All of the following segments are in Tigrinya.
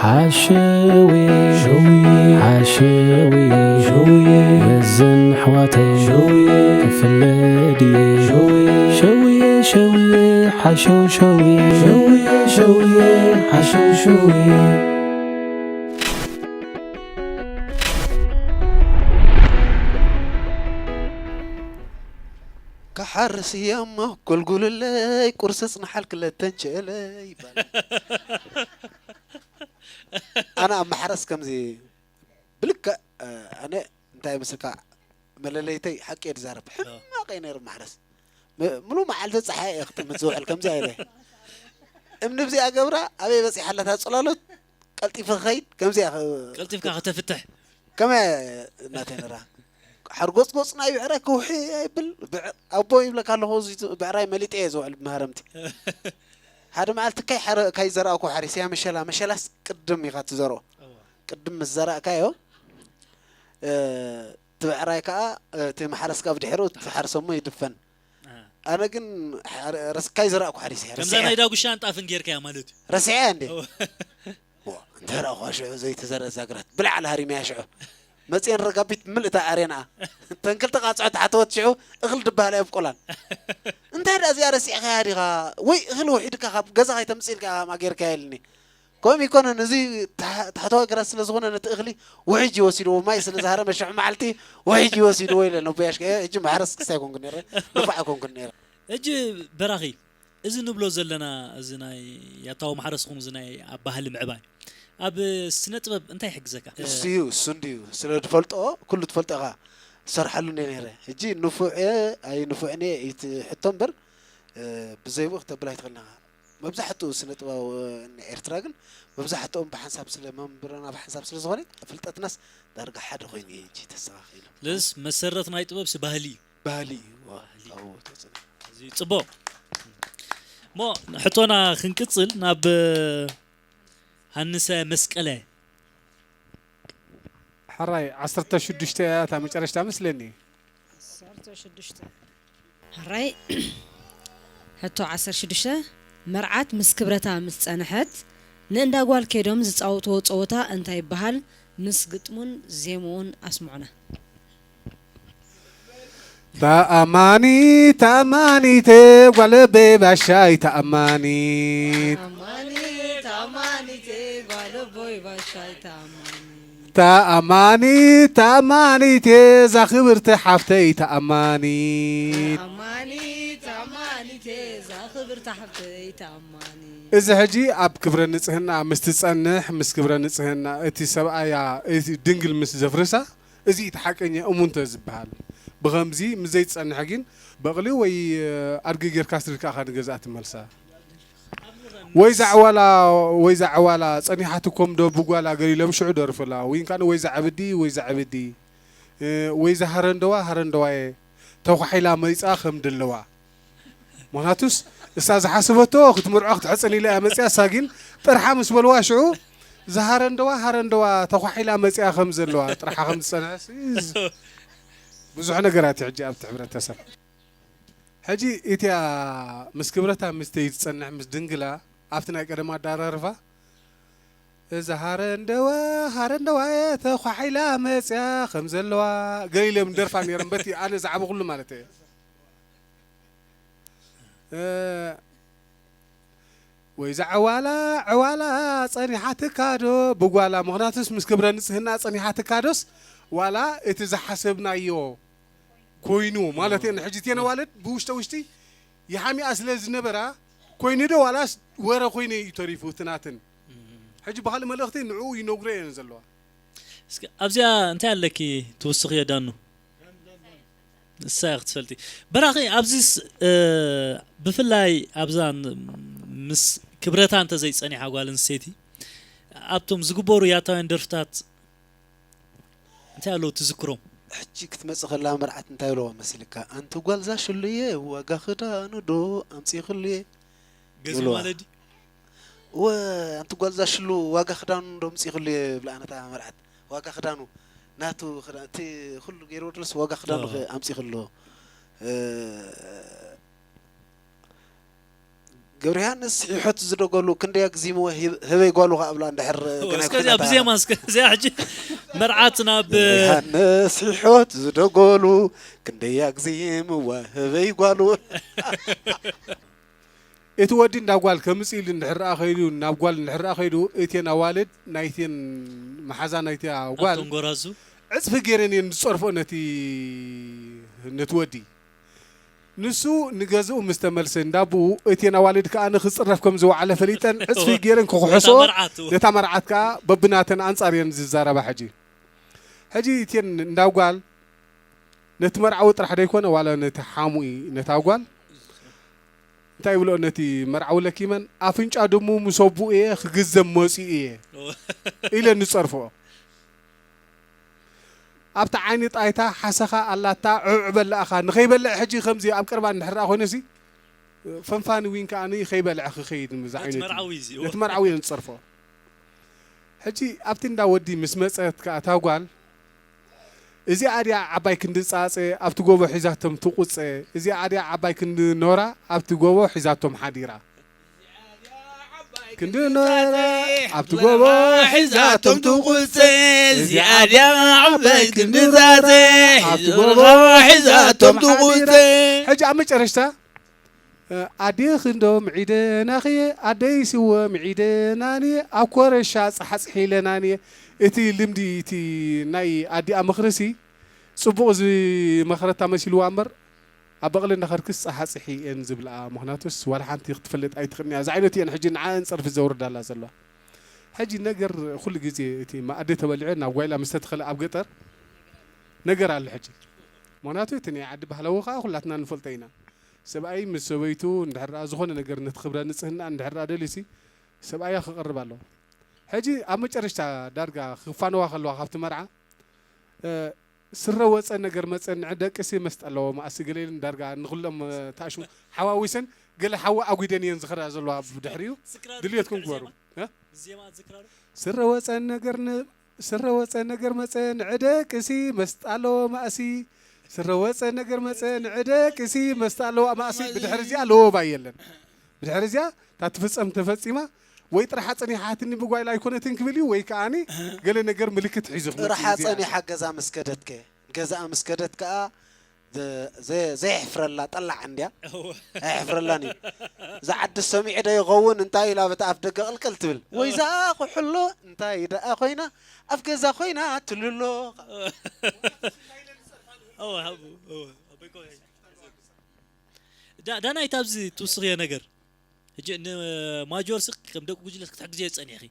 ሓሸውየ ሸውየ ሓሸውየ ሸውየ መዘን ኣሕዋተይ ሸውየ ክፍለ ድየ ሸውየ ሸውየ ሸውየ ሓሸው ሸውየ ሸውየ ሸውየ ሓሸው ሸውየ። ክሓርስ እየ እሞ ጎልጉልለይ፣ ቁርሲ ጽንሓል ክለተን ቸለይ ይባላል። ኣነ ኣብ ማሕረስ ከምዚ ብልክዕ፣ እ፣ ኣነ እንታይ ይመስልካ፣ መለለይተይ ሓቂ እየ ዝዛረብ። ሕማቕ እየ ነይሩ ማሕረስ። ም-፣ ምሉእ መዓልቲ ጸሓይ እየ ክጥምት ዝውዕል። ከምዚኣ ኢለ እምኒ ብዚኣ ገብራ ኣበይ በጺሓ ኣላ እታ ጽላሎት፣ ቀልጢፈ ክኸይድ ከምዚኣ ኸ-፣ ቀልጢፍካ ከተፍትሕ። ከመይ እናተይ ነራ ሓርጎጽጎጽ ናይ ብዕራይ ክውሒ ኣይብል። ብዕ-፣ ኣቦ ይብለካ ኣለኹ፣ እዚ ብዕራይ መሊጠ እየ ዝውዕል ብመሃረምቲ። ሓደ መዓልቲ ካይ ሓረ-፣ ካይ ዘርኣኩ ሓሪስ እያ መሸላ፣ መሸላስ ቅድም ኢኻ ትዘርኦ። እዋ። ቅድም ምስ ዘራእካዮ፣ እ፣ እቲ ብዕራይ ከኣ፣ እ፣ እቲ ማሕረስ ከኣ ብድሕሩ ትሓርሶ እሞ ይድፈን። ኣሃ። ኣነ ግን ሓረ-፣ ረስ-፣ ካይ ዘራእኩ ሓሪስ እያ፣ ከምዛ ረሲዐ። ናይ ዳጉሻን ጣፍን ጌርካያ ማለት እዩ። ረሲዐ እንዴ? እዋ። ዋ፣ እንተ ረኣኹዋ ሽዑ ዘይተዘርአ ዛግራት ብላዕሊ ሃሪመያ ሽዑ። መጽየን ረጋቢት ምልእታ ኣሬንኣ። እተን ክልተ ቃጽዖ ተሓተወት ሽዑ እኽሊ ድበሃል ኣየብቆላን። እንታይ ደኣ እዚኣ ረሲዕካያ ዲኻ? ወይ እኽሊ ውሒድካ ካብ ገዛ ከይተምጽእ ኢልካ ኢኻ ጌርካያ ኢልኒ። ከምኡ ይኮነን፣ እዚ ታሕ-፣ ታሕተዋይ ግራት ስለ ዝኾነ ነቲ እኽሊ ውሒጅ እዩ ወሲድዎ፣ ማይ ስለ ዝሃረመ ሽዑ መዓልቲ ውሒጅ እዩ ወሲድዎ ኢለ ነቦይ ኣሽከ-፣ ሕጂ ማሕረስ ክስታይ ኮንኩ ነይረ፣ ንፉዕ ኣይኮንኩን ነይረ። ሕጂ በራኺ፣ እዚ ንብሎ ዘለና፣ እዚ ናይ ያታዊ ማሕረስ ኹን፣ እዚ ናይ ኣብ ባህሊ ምዕባይ፣ ኣብ ስነ ጥበብ እንታይ ይሕግዘካ? እሱ እዩ፣ እሱ እንድዩ። ስለ ዝፈልጦ፣ ኩሉ ትፈልጦ ኢኻ። ዝሰርሓሉ እንደ ነይረ። ሕጂ ንፉዕ እየ፣ ኣይንፉዕን እየ፣ ኢቲ ሕቶ እምበር፣ እ፣ ብዘይብኡ ክተብል ኣይትኽእልን ኢኻ። መብዛሕትኡ ስነ ጥበባዊ ናይ ኤርትራ ግን፣ መብዛሕትኦም ብሓንሳብ ስለ፣ መምህርና ብሓንሳብ ስለ ዝኾነ፣ ፍልጠትናስ ዳርጋ ሓደ ኮይኑ እዩ ሕጂ ተስተኻኺሉ። ልስ መሰረት ናይ ጥበብ ሲ ባህሊ እዩ። ባህሊ እዩ። ዋ፣ ባህሊ። ኣብኡ ተጽዕኖ። እዚ ጽቡቕ። እሞ ሕቶና ክንቅጽል ናብ ሃንሰ መስቀለ። ሕራይ፣ ዓሰርተ ሽዱሽተ እያ እታ መጨረሽታ መስለኒ። ዓሰርተ ሽዱሽተ። ሕራይ፣ ሕቶ ዓሰርተ ሽዱሽተ፣ መርዓት ምስ ክብረታ ምስ ጸንሐት፣ ንእንዳ ጓል ከይዶም ዝጻወትዎ ጸወታ እንታይ ይበሃል? ምስ ግጥሙን ዜምኡን ኣስምዑና። ተኣማኒ፣ ተኣማኒት ጓል ኣቦይ ባሻይ ተኣማኒት። ተኣማኒ፣ ተኣማኒት ጓል ኣቦይ ባሻይ ተኣማኒ። ተኣማኒት፣ ተኣማኒት እዛ ክብርቲ ሓፍተይ ተኣማኒት። ተኣማኒ፣ ተኣማኒት እዛ ክብርቲ ሓፍተይ ተኣማኒ። እዚ ሕጂ ኣብ ክብረ ንጽህና ምስ ትጸንሕ፣ ምስ ክብረ ንጽህና እቲ ሰብኣያ፣ እቲ ድንግል ምስ ዘፍርሳ፣ እዚ እቲ ሓቀኛ እሙንተ ዝበሃል። ብኸምዚ ምስ ዘይትጸንሕ ግን በቕሊ ወይ ኣድጊ ጌርካ ስድካ ኢኻ ንገዛእ ትመልሳ። ወይ ዛዕዋላ፣ ወይ ዛዕዋላ ጸኒሓትኩም ዶ ብጓላ ገሊሎም ሽዑ ደርፉላ። ወይ እንካን ወይ ዛዕብዲ፣ ወይ ዛዕብዲ፣ እ፣ ወይ ዛሃረንደዋ፣ ሃረንደዋየ ተኳሒላ መይጻ ከም ደለዋ። ምኽንያቱስ እሳ ዝሓሰበቶ ክትምርዖ ክትሕጽን ኢላ እያ መጽያ። እሳ ግን ጥርሓ ምስ በልዋ ሽዑ ዝሃረንደዋ፣ ሃረንደዋ ተኳሒላ መጽያ ከም ዘለዋ ጥርሓ ከም ዝጸንሐ ሲ-፣ ብዙሕ ነገራት እዩ ሕጂ ኣብቲ ሕብረተሰብ። ሕጂ እቲያ ምስ ክብረታ ምስተይ ትጸንሕ ምስ ድንግላ ኣብቲ ናይ ቀደም ኣዳራርፋ፣ እዛ ሃረንደዋ፣ ሃረንደዋ ተኳሒላ መጽያ ከም ዘለዋ ገሊሎም ደርፋ ነይሮም። በቲ ኣነ ዝዓበኹሉ ማለት እየ። እ፣ ወይ እዛ ዕዋላ፣ ዕዋላ ጸኒሓትካ ዶ ብጓላ? ምኽንያቱስ ምስ ክብረ ንጽህና ጸኒሓትካ ዶስ ዋላ እቲ ዝሓሰብናዮ ኮይኑ ማለት እየ። ሕጂ እተን ኣዋልድ ብውሽጠ ውሽጢ ይሓሚኣ ስለ ዝነበራ ኮይኑ ዶ ዋላስ ወረ ኮይኑ እዩ ተሪፉ እቲ ናትን? ሕጂ ብኻልእ መልእኽቲ ንዕኡ ይነግሮ እየን ዘለዋ። እስኪ ኣብዚኣ እንታይ ኣለኪ ትውስኽዮ ዳኑ? ንሳ ኢኺ ትፈልጢ። በራኺ ኣብዚስ፣ እ፣ ብፍላይ ኣብዛ ን-፣ ምስ ክብረታ እንተ ዘይጸኒሓ ጓል ኣንስተይቲ ኣብቶም ዝግበሩ ያታውያን ደርፍታት እንታይ ኣለዉ ትዝክሮም? ሕጂ ክትመጽእ ከላ መርዓት እንታይ ኢለዋ መሲልካ? ኣንቲ ጓል ዛሽሉየ ዋጋ ክዳኑ ዶ ኣምጺእኽሉየ? ገዚኡ ይብልዋ። ማለት ድዩ? ወ-፣ ኣንቲ ጓል ዛሽሉ ዋጋ ክዳኑ ዶ ኣምጺእኽሉየ ይብላ ነታ መርዓት። ዋጋ ክዳኑ ናቱ ክዳ-፣ እቲ ኩሉ ገይርዎ ድረስ ዋጋ ክዳኑ ኣዎ። ከ-፣ ኣምጺእኽሉ። እ፣ ገብረ ዮሃንስ ሒሖት ዝደገሉ ክንደይ ኣግዚምዎ ህበይ ጓሉ ከኣ እብላ እንድሕር ገና እስከዚኣ ኣይኮነታ። ብዜማ እስከ እዚኣ ሕጂ መርዓት ናብ ገብረ ዮሃንስ ሒሖት ዝደገሉ ክንደይ ኣግዚምዎ ህበይ ጓሉ። እቲ ወዲ እንዳ ጓል ከምጽእ ኢሉ እንድሕር ኣ ኸይዱ ናብ ጓል እንድሕር ኣ ኸይዱ እቴን ኣዋልድ ናይቴን መሓዛ ናይታ ጓል ኣብቶም ጎራዙ ዕጽፊ ገይረን እየን ዝጸርፎ ነቲ ነቲ ወዲ ንሱ ንገዝኡ ምስ ተመልሰ እንዳብኡ እቴን ኣዋልድ ከኣ ንክጽረፍ ከም ዝወዓለ ፈሊጠን ዕጽፊ ገይረን ክኽሕሶ መርዓት ነታ መርዓት ከኣ በብናተን ኣንጻር እየን ዝዛረባ ሕጂ ሕጂ እቴን እንዳ ጓል ነቲ መርዓዊ ጥራሕ ደይኮነ ዋላ ነቲ ሓሙኢ ነታ ጓል እንታይ ይብልኦ ነቲ መርዓዊ ለኪመን ኣፍንጫ ድሙ ምስ ኣቡኡ እየ ክግዘም መፂኡ እየ ኢለን ዝፀርፍኦ ኣብቲ ዓይኒ ጣይታ ሓሰኻ ኣላታ ዕዕ በላእኻ ንኸይበልዕ ሕጂ ከምዚ ኣብ ቀርባ እንድሕር ኮይነሲ ፈንፋኒ ዊን ከኣ ከይበልዐ ክኸይድ ምዛ ነቲ ዓይነት መርዓዊ እዩ ነቲ መርዓዊ እየን ዝፀርፎ ሕጂ ኣብቲ እንዳ ወዲ ምስ መፀት ከኣ እታ ጓል እዚኣ ድያ ዓባይ ክንዲ ፃፀ ኣብቲ ጎቦ ሒዛቶም ትቁፀ እዚኣ ድያ ዓባይ ክንዲ ኖራ ኣብቲ ጎቦ ሒዛቶም ሓዲራ ክንዲ ኖራ ኣብቲ ጎቦ ሒዛቶም ትቁፀ እዚኣ ድያ ዓባይ ክንዲ ፃፀ ኣብቲ ጎቦ ሒዛቶም ትቁፀ ሕጂ ኣብ መጨረሽታ ኣዴ ክንዶ ምዒደናኽየ ኣደይ ስወ ምዒደናንየ ኣብ ኮረሻ ፃሓፅሒ ኢለናንየ እቲ ልምዲ እቲ ናይ ኣዲኣ ምኽርሲ ፅቡቕ ዝመኽረታ መሲልዋ እምበር ኣብ በቕሊ እንዳኸድክስ ፃሓፅሒ እየን ዝብልኣ ምኽንያቱስ ዋላ ሓንቲ ክትፈልጥ ኣይትኽእልንያ እዚ ዓይነት እየን ሕጂ ንዓኣን ፀርፊ ዘውርዳላ ዘለዋ ሕጂ ነገር ኩሉ ግዜ እቲ መኣዲ ተበሊዑ ናብ ጓይላ ምስ ተተኸለ ኣብ ገጠር ነገር ኣሎ ሕጂ ምኽንያቱ እቲ ናይ ዓዲ ባህላዊ ከዓ ኩላትና ንፈልጦ ኢና ሰብኣይ ምስ ሰበይቱ እንድሕር ዝኾነ ነገር ነቲ ክብረ ንፅህና እንድሕር ደልዩሲ ሰብኣያ ክቐርብ ኣለዎ። ሕጂ ኣብ መጨረሽታ ዳርጋ ክፋነዋ ከለዋ ካብቲ መርዓ ስረ ወፀ ነገር መፀ ንዕ ደቅሲ መስጥ ኣለዎ መኣሲ ገለ ኢለን ዳርጋ ንኹሎም ተኣሽሙ ሓዋዊሰን ገለ ሓዊ ኣጒደን እየን ዝኸዳ ዘለዋ ብድሕሪኡ ድልየትኩም ግበሩ። ስረ ወፀ ነገር ስረ ወፀ ነገር መፀ ንዕደቅሲ መስጣ ኣለዎ ማእሲ ስረ ወፀ ነገር መፀ ንዕደቅሲ መስጣ ኣለዎ ማእሲ ብድሕሪ እዚኣ ለወባይ የለን ብድሕሪ እዚኣ እታ ትፍፀም ተፈፂማ ወይ ጥራሕ ኣፀኒሓትኒ ብጓይላ ኣይኮነትን ክብል እዩ ወይ ከዓኒ ገለ ነገር ምልክት ሒዙ ክመፅእ ጥራሕ እዩ እዚኣ። ኣፀኒሓ ገዛ ምስ ከደትከ ገዛኣ ምስ ከደት ከኣ ዘ- ዘ- ዘየሕፍረላ ጠላዕ እንድያ ኣየሕፍረላን እዩ ዝዓዲ ሰሚዑ ዶ ይኸውን እንታይ ኢላ በቲ ኣፍ ደገ ቅልቅል ትብል ወይዛ ኩሕሎ እንታይ ደኣ ኮይና ኣፍ ገዛ ኮይና ትልሎ እወ፣ ሃቡ፣ እወ፣ ኣቦይ ኮይ። ዳ- ዳናይት ኣብዚ ትውስኽዮ ነገር ሕጂ ንማጆርሲ ከም ደቂ ጉጅለት ክትሕግዝዮ ዝፀኒሕኺ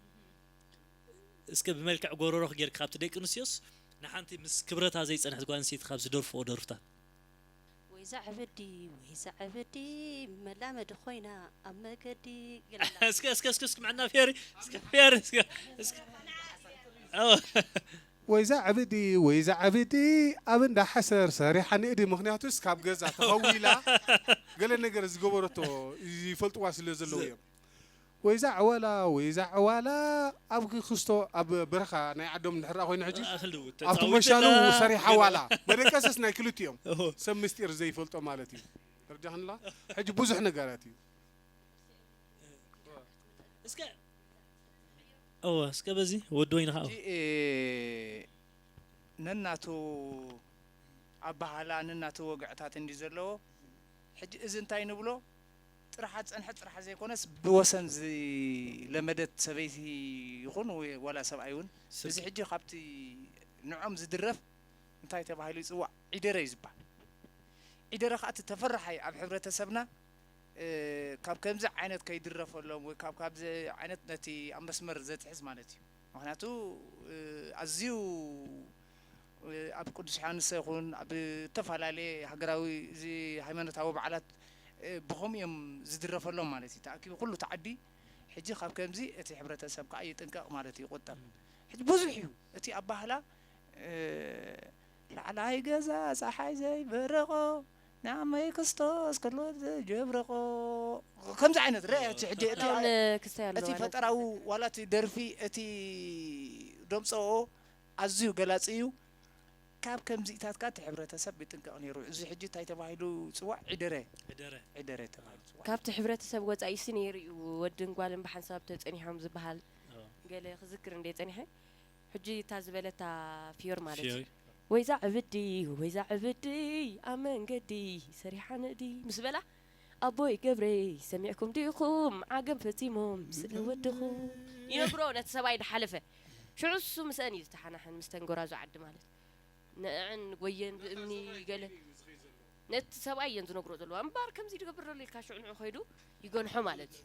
እስከ ብመልክዕ ጎረሮኽ ጌርኪ ካብቲ ደቂ ኣንስትዮስ ንሓንቲ ምስ ክብረታ ዘይፀንሐት ጓል ኣንስተይቲ ካብ ዝደርፍኦ ደርፍታት ወይዛ ዕብዲ ወይዛ ዕብዲ መላመዲ ኮይና ኣብ መገዲ ገለ እስከ እስከ እስከ እስከ ምዕና ፌሪ እስከ ፌሪ እስከ እስከ ኣዎ። ወይዛ ዕብዲ ወይዛ ዕብዲ ኣብ እንዳ ሓሰር ሰሪሓ ንእዲ ምኽንያቱስ ካብ ገዛ ተኸዊላ ገለ ነገር ዝገበረቶ ይፈልጥዋ ስለ ዘለዉ እዮም ወይዛ ዕወላ ወይዛ ዕዋላ ኣብ ክስቶ ኣብ በረኻ ናይ ዓዶም እንድሕር ኮይነ ሕጂ ማእኸል ድው ኣብቲ ተፃዊት መሻሉ ላ- ሰሪሓ ዋላ መደቀስስ ናይ ክልቲኦም እሆ። ሰብ ምስጢር ዘይፈልጦ ማለት እዩ ተረዳኽንላ ሕጂ ብዙሕ ነገራት እዩ እስከ እወ እስከ በዚ ወዲ ወይንኻ ሕጂ ነናቱ ኣባሃላ ነናቱ ወግዕታት እንዲ ዘለዎ ሕጂ እዚ እንታይ ንብሎ ጥራሕ ዝፀንሐ ጥራሕ ዘይኮነስ ብወሰን ዝለመደት ሰበይቲ ይኹን ወይ ዋላ ሰብኣይ እውን እዚ ሕጂ ካብቲ ንዖም ዝድረፍ እንታይ ተባሂሉ ይፅዋዕ ዒደረ እዩ ዝበሃል ዒደረ ከዓ እቲ ተፈራሓይ ኣብ ሕብረተሰብና ካብ ከምዚ ዓይነት ከይድረፈሎም ወይ ካብ ካብዚ ዓይነት ነቲ ኣብ መስመር ዘትሕዝ ማለት እዩ ምክንያቱ ኣዝዩ ኣብ ቅዱስ ዮሃንስ ይኹን ኣብ ዝተፈላለየ ሃገራዊ እዚ ሃይማኖታዊ በዓላት ብኸምኡ እዮም ዝድረፈሎም ማለት እዩ ተኣኪቡ ኩሉ ተዓዲ ሕጂ ካብ ከምዚ እቲ ሕብረተሰብ ከዓ ይጥንቀቕ ማለት እዩ ይቁጠብ ሕጂ ብዙሕ እዩ እቲ ኣባህላ ላዕላይ ገዛ ፀሓይ ዘይበረቆ ንዓመይ ክስቶስ ከሎ ዘጀብረቆ ከምዚ ዓይነት ርአ እቲ ሕጂ እቲ እቶም ክስታይ ኣለዉ እቲ ማለት ፈጠራዊ ዋላ እቲ ደርፊ እቲ ደምፀኦ ኣዝዩ ገላፂ እዩ ካብ ከምዚታት ከኣ እቲ ሕብረተሰብ ይጥንቀቕ ነይሩ። እዚ ሕጂ እንታይ ተባሂሉ ይጽዋዕ? ዕደረ። ዕደረ። ዕደረ ተባሂሉ ይጽዋዕ። ካብቲ ሕብረተሰብ ወጻኢሲ ነይሩ እዩ። ወድን ጓልን ብሓንሳብ ተጸኒሖም ዝበሃል ኦ፣ ገለ ክዝክር እንደ ጸኒሐ። ሕጂ እታ ዝበለታ ፍዮሪ ማለት እዩ። ፍዮሪ። ወይዛ ዕብዲ፣ ወይዛ ዕብዲ ኣብ መንገዲ ሰሪሓ ንእዲ ምስ በላ ኣቦይ ገብረይ ሰሚዕኩም ዲኹም ዓገብ ፈጺሞም ስለ ወድኹም ይነግሮ ነቲ ሰብኣይ ድሓለፈ ሽዑ እሱ ምስአን እዩ ዝተሓናሕን ምስ ተንጎራዙ ዓዲ ማለት ንዕን ጎየን ብእምኒ ገለ ነቲ ሰብኣይ እየን ዝነግሮ ዘለዋ እምባር ከምዚ ድገብር ዘሎ ኢልካ ሽዑ ንዑ ከይዱ ይገንሖ ማለት እዩ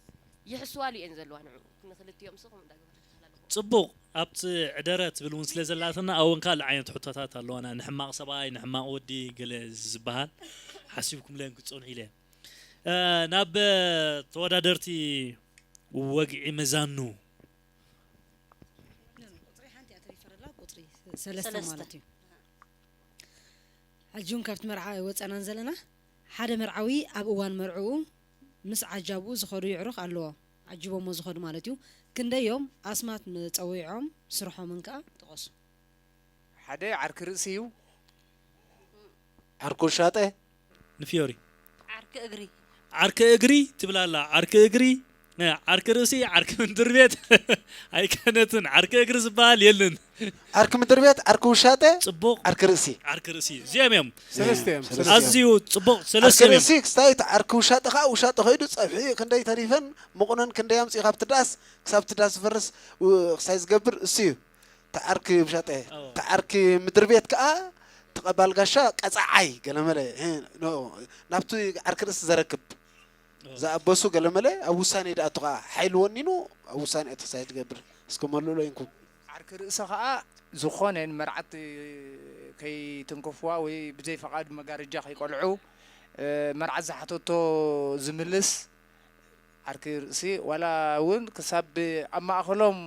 ይሕስዋሉ እየን ዘለዋ ንዑ ንክልቲኦም ስኹም እንዳገበረ ተሓላለኹ ጽቡቕ ኣብቲ ዕደረ ትብል እውን ስለ ዘላትና ኣብን ካልእ ዓይነት ሕቶታት ኣለዋና ንሕማቕ ሰብኣይ ንሕማቕ ወዲ ገለ ዝበሃል ሓሲብኩምለን ክትጸንሑ ኢለ እ፣ ናብ ተወዳደርቲ ወግዒ መዛኑ ቁፅሪ ሓንቲ እያ ተሪፋ ዘላ ቁፅሪ ሰለስተ ማለት እዩ። ሕጂ እውን ካብቲ መርዓ ኣይወፀናን ዘለና ሓደ መርዓዊ ኣብ እዋን መርዕኡ ምስ ዓጃብኡ ዝኸዱ ይዕሩኽ ኣለዎ። ዓጂቦሞ ዝኸዱ ማለት እዩ። ክንደዮም ኣስማት ጸዊዖም ስርሖምን ከዓ ጥቐሱ። ሓደ ዓርኪ ርእሲ እዩ። ዓርኩ ሻጠ ንፊዮሪ ዓርኪ እግሪ ዓርኪ እግሪ ትብላላ ዓርኪ እግሪ እ፣ ዓርኪ ርእሲ ዓርኪ ምንድር ቤት ኣይከነትን ዓርኪ እግሪ ዝበሃል የልን ዓርኪ ምድር ቤት ዓርኪ ውሻጠ ጽቡቕ ዓርኪ ርእሲ ዓርኪ ርእሲ እዚኦም እዮም ሰለስተ እዮም ሰለስተ ሰለስተ ኣዝዩ ጽቡቕ ዓርኪ ሰለስተ እዮም ርእሲ ክስታይ እቲ ዓርኪ ውሻጠ ከዓ ውሻጠ ከይዱ ፀብሒ ክንደይ ተሪፈን መቑነን ክንደይ ኣምፂኡ ካብቲ ዳስ ክሳብ እቲ ዳስ ዝፈርስ ው- ክሳይ ዝገብር እሱ እዩ እቲ ዓርኪ ውሻጠ ኣዎ። እቲ ዓርኪ ምድር ቤት ከዓ ተቐባል ጋሻ ቀፃዓይ ገለመለ እ፣ ኖ፣ ናብቲ ዓርኪ ርእሲ ዘረክብ ዝኣበሱ ገለመለ ኣብ ውሳኔ ድኣቱ ከዓ ሓይሊ ወኒኑ ኣብ ውሳኔ ኣቲ ክሳይ ዝገብር እስከ መልእሎ ይንኩም ዓርኪ ርእሲ ከዓ ዝኾነ ንመርዓት ከይትንከፍዋ ወይ ብዘይ ፈቓድ መጋረጃ ከይቆልዑ እ፣ መርዓት ዝሓተቶ ዝምልስ ዓርኪ ርእሲ ዋላ እውን ክሳብ ኣብ ማእኸሎም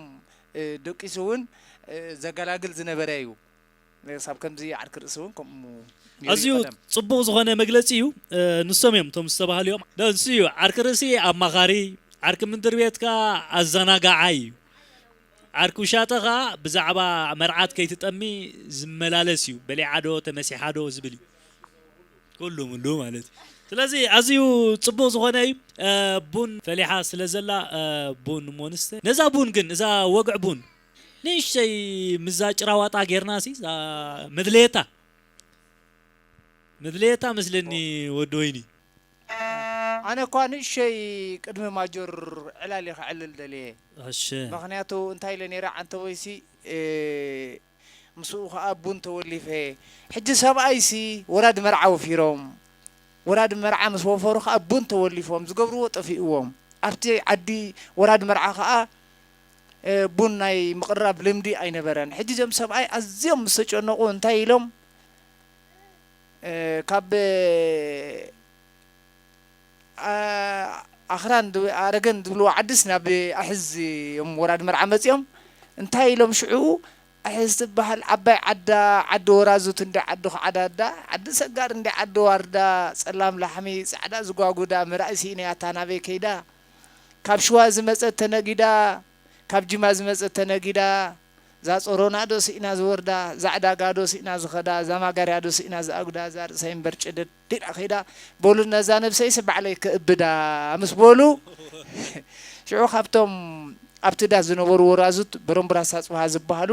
እ፣ ደቂሱ እውን እ፣ ዘገላግል ዝነበረ እዩ። ክሳብ ከምዚ ዓርኪ ርእሲ እውን ከምኡ ነይሩ እዩ ኣዝዩ ቀደም። ጽቡቕ ዝኾነ መግለጺ እዩ እ፣ ንሶም እዮም እቶም ዝተባህሉ እዮም ንሱ እዩ ዓርኪ ርእሲ ኣማኻሪ ዓርኪ ምድር ቤት ከዓ ኣዘናጋዓይ እዩ ዓርኪ ውሻጠ ከዓ ብዛዕባ መርዓት ከይትጠሚ ዝመላለስ እዩ በሊዓ ዶ ተመሲሓ ዶ ዝብል እዩ ኩሉ ምሉ ማለት እዩ ስለዚ ኣዝዩ ጽቡቕ ዝኾነ እዩ እ፣ ቡን ፈሊሓ ስለ ዘላ እ፣ ቡን እሞ ንስተ ነዛ ቡን ግን እዛ ወግዕ ቡን ንእሽተይ ምዛ ጭራዋጣ ጌርና ሲ እዛ መድለየታ መድለየታ መስለኒ ወዲ ወይኒ ኣነ እኳ ንእሸይ ቅድሚ ማጆር ዕላል እየ ከዕልል ደልየ እሺ ምክንያቱ እንታይ ኢለ ነይረ ዓንተቦይሲ እ፣ ምስኡ ከዓ ቡን ተወሊፈ ሕጂ ሰብኣይሲ ወራድ መርዓ ወፊሮም ወራድ መርዓ ምስ ወፈሩ ከዓ ቡን ተወሊፎም ዝገብርዎ ጠፊእዎም ኣብቲ ዓዲ ወራድ መርዓ ከዓ እ፣ ቡን ናይ ምቕራብ ልምዲ ኣይነበረን ሕጂ እዞም ሰብኣይ ኣዝዮም ምስ ተጨነቑ እንታይ ኢሎም እ፣ ካብ ኣ- ኣኽራን ድ- ኣረገን ዝብልዎ ዓድስ ናብ ኣሕዝ እዮም ወራድ መርዓ መፂኦም እንታይ ኢሎም ሽዑ ኣሕዝ ትበሃል ዓባይ ዓዳ ዓዲ ወራዙት እንዲ ዓዲ ኹዓዳዳ ዓዲ ሰጋር እንዲ ዓዲ ዋርዳ ፀላም ላሕሚ ፃዕዳ ዝጓጉዳ ምርኣይ ስኢነያታ ናበይ ከይዳ ካብ ሽዋ ዝመፀት ተነጊዳ ካብ ጅማ ዝመፀት ተነጊዳ እዛ ጾሮና ዶ ስኢና ዝወርዳ፣ እዛ ዕዳጋ ዶ ስኢና ዝኸዳ፣ እዛ ማጋርያ ዶ ስኢና ዝኣጉዳ፣ እዛ ርእሰይ እምበር ጭድድ ኢላ ከይዳ፣ በሉ ነዛ ነብሰይስ ባዕለይ ክእብዳ ምስ በሉ ሽዑ ካብቶም ኣብቲ ዳስ ዝነበሩ ወራዙት በረምቡራስ ኣጽብሃ ዝበሃሉ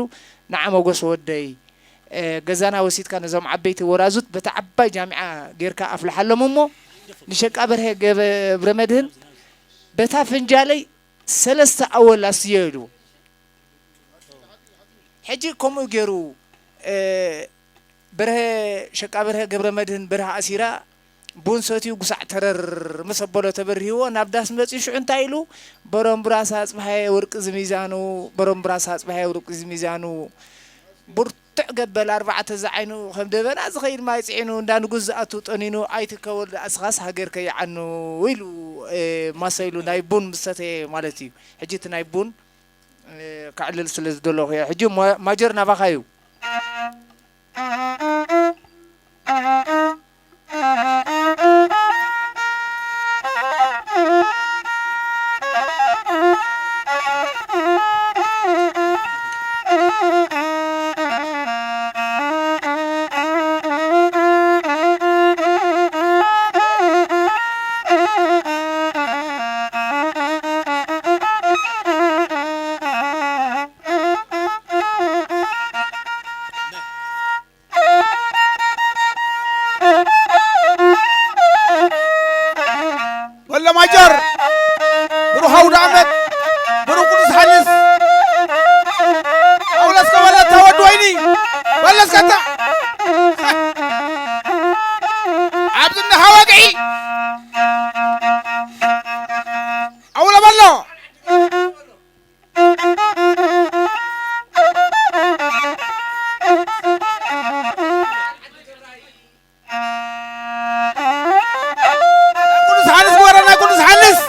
ንዓ መጎስ ወደይ ገዛና ወሲድካ ነዞም ዓበይቲ ወራዙት በታ ዓባይ ጃሚዓ ጌርካ ኣፍልሓሎም እሞ ንሸቃ በርሀ ገብረ መድህን በታ ፍንጃለይ ሰለስተ ኣወል ኣስትዮ ኢልዎ። ሕጂ ከምኡ ገይሩ በርሀ ሸቃ በርሀ ገብረ መድህን በርሀ ኣሲራ ቡን ሰትዩ ጉሳዕ ተረር ምስ ኣበሎ ተበርሂዎ ናብ ዳስ መፅዩ ሽዑ እንታይ ኢሉ በሮምብራስ ኣፅብሃየ ወርቂ ዝሚዛኑ በሮምብራስ ኣፅብሃየ ወርቂ ዝሚዛኑ ብርቱዕ ገበል ኣርባዕተ ዝዓይኑ ከም ደበና ዝኸይድ ማይ ፅዒኑ እንዳ ንጉስ ዝኣቱ ጠኒኑ ኣይትከወል ደኣ ስኻስ ሃገር ከይዓኑ ኢሉ ማሰ ኢሉ ናይ ቡን ምሰተ ማለት እዩ ሕጂ እቲ ናይ ቡን ከዕልል ስለ ዝደለኹ እየ ሕጂ ማጀር ናባኻ እዩ እስከታ ኣብዚ እንሃ ወግዒ ኣውሎ በሎ። ቅዱስ ዮሃንስ ግበረና፣ ቅዱስ ዮሃንስ።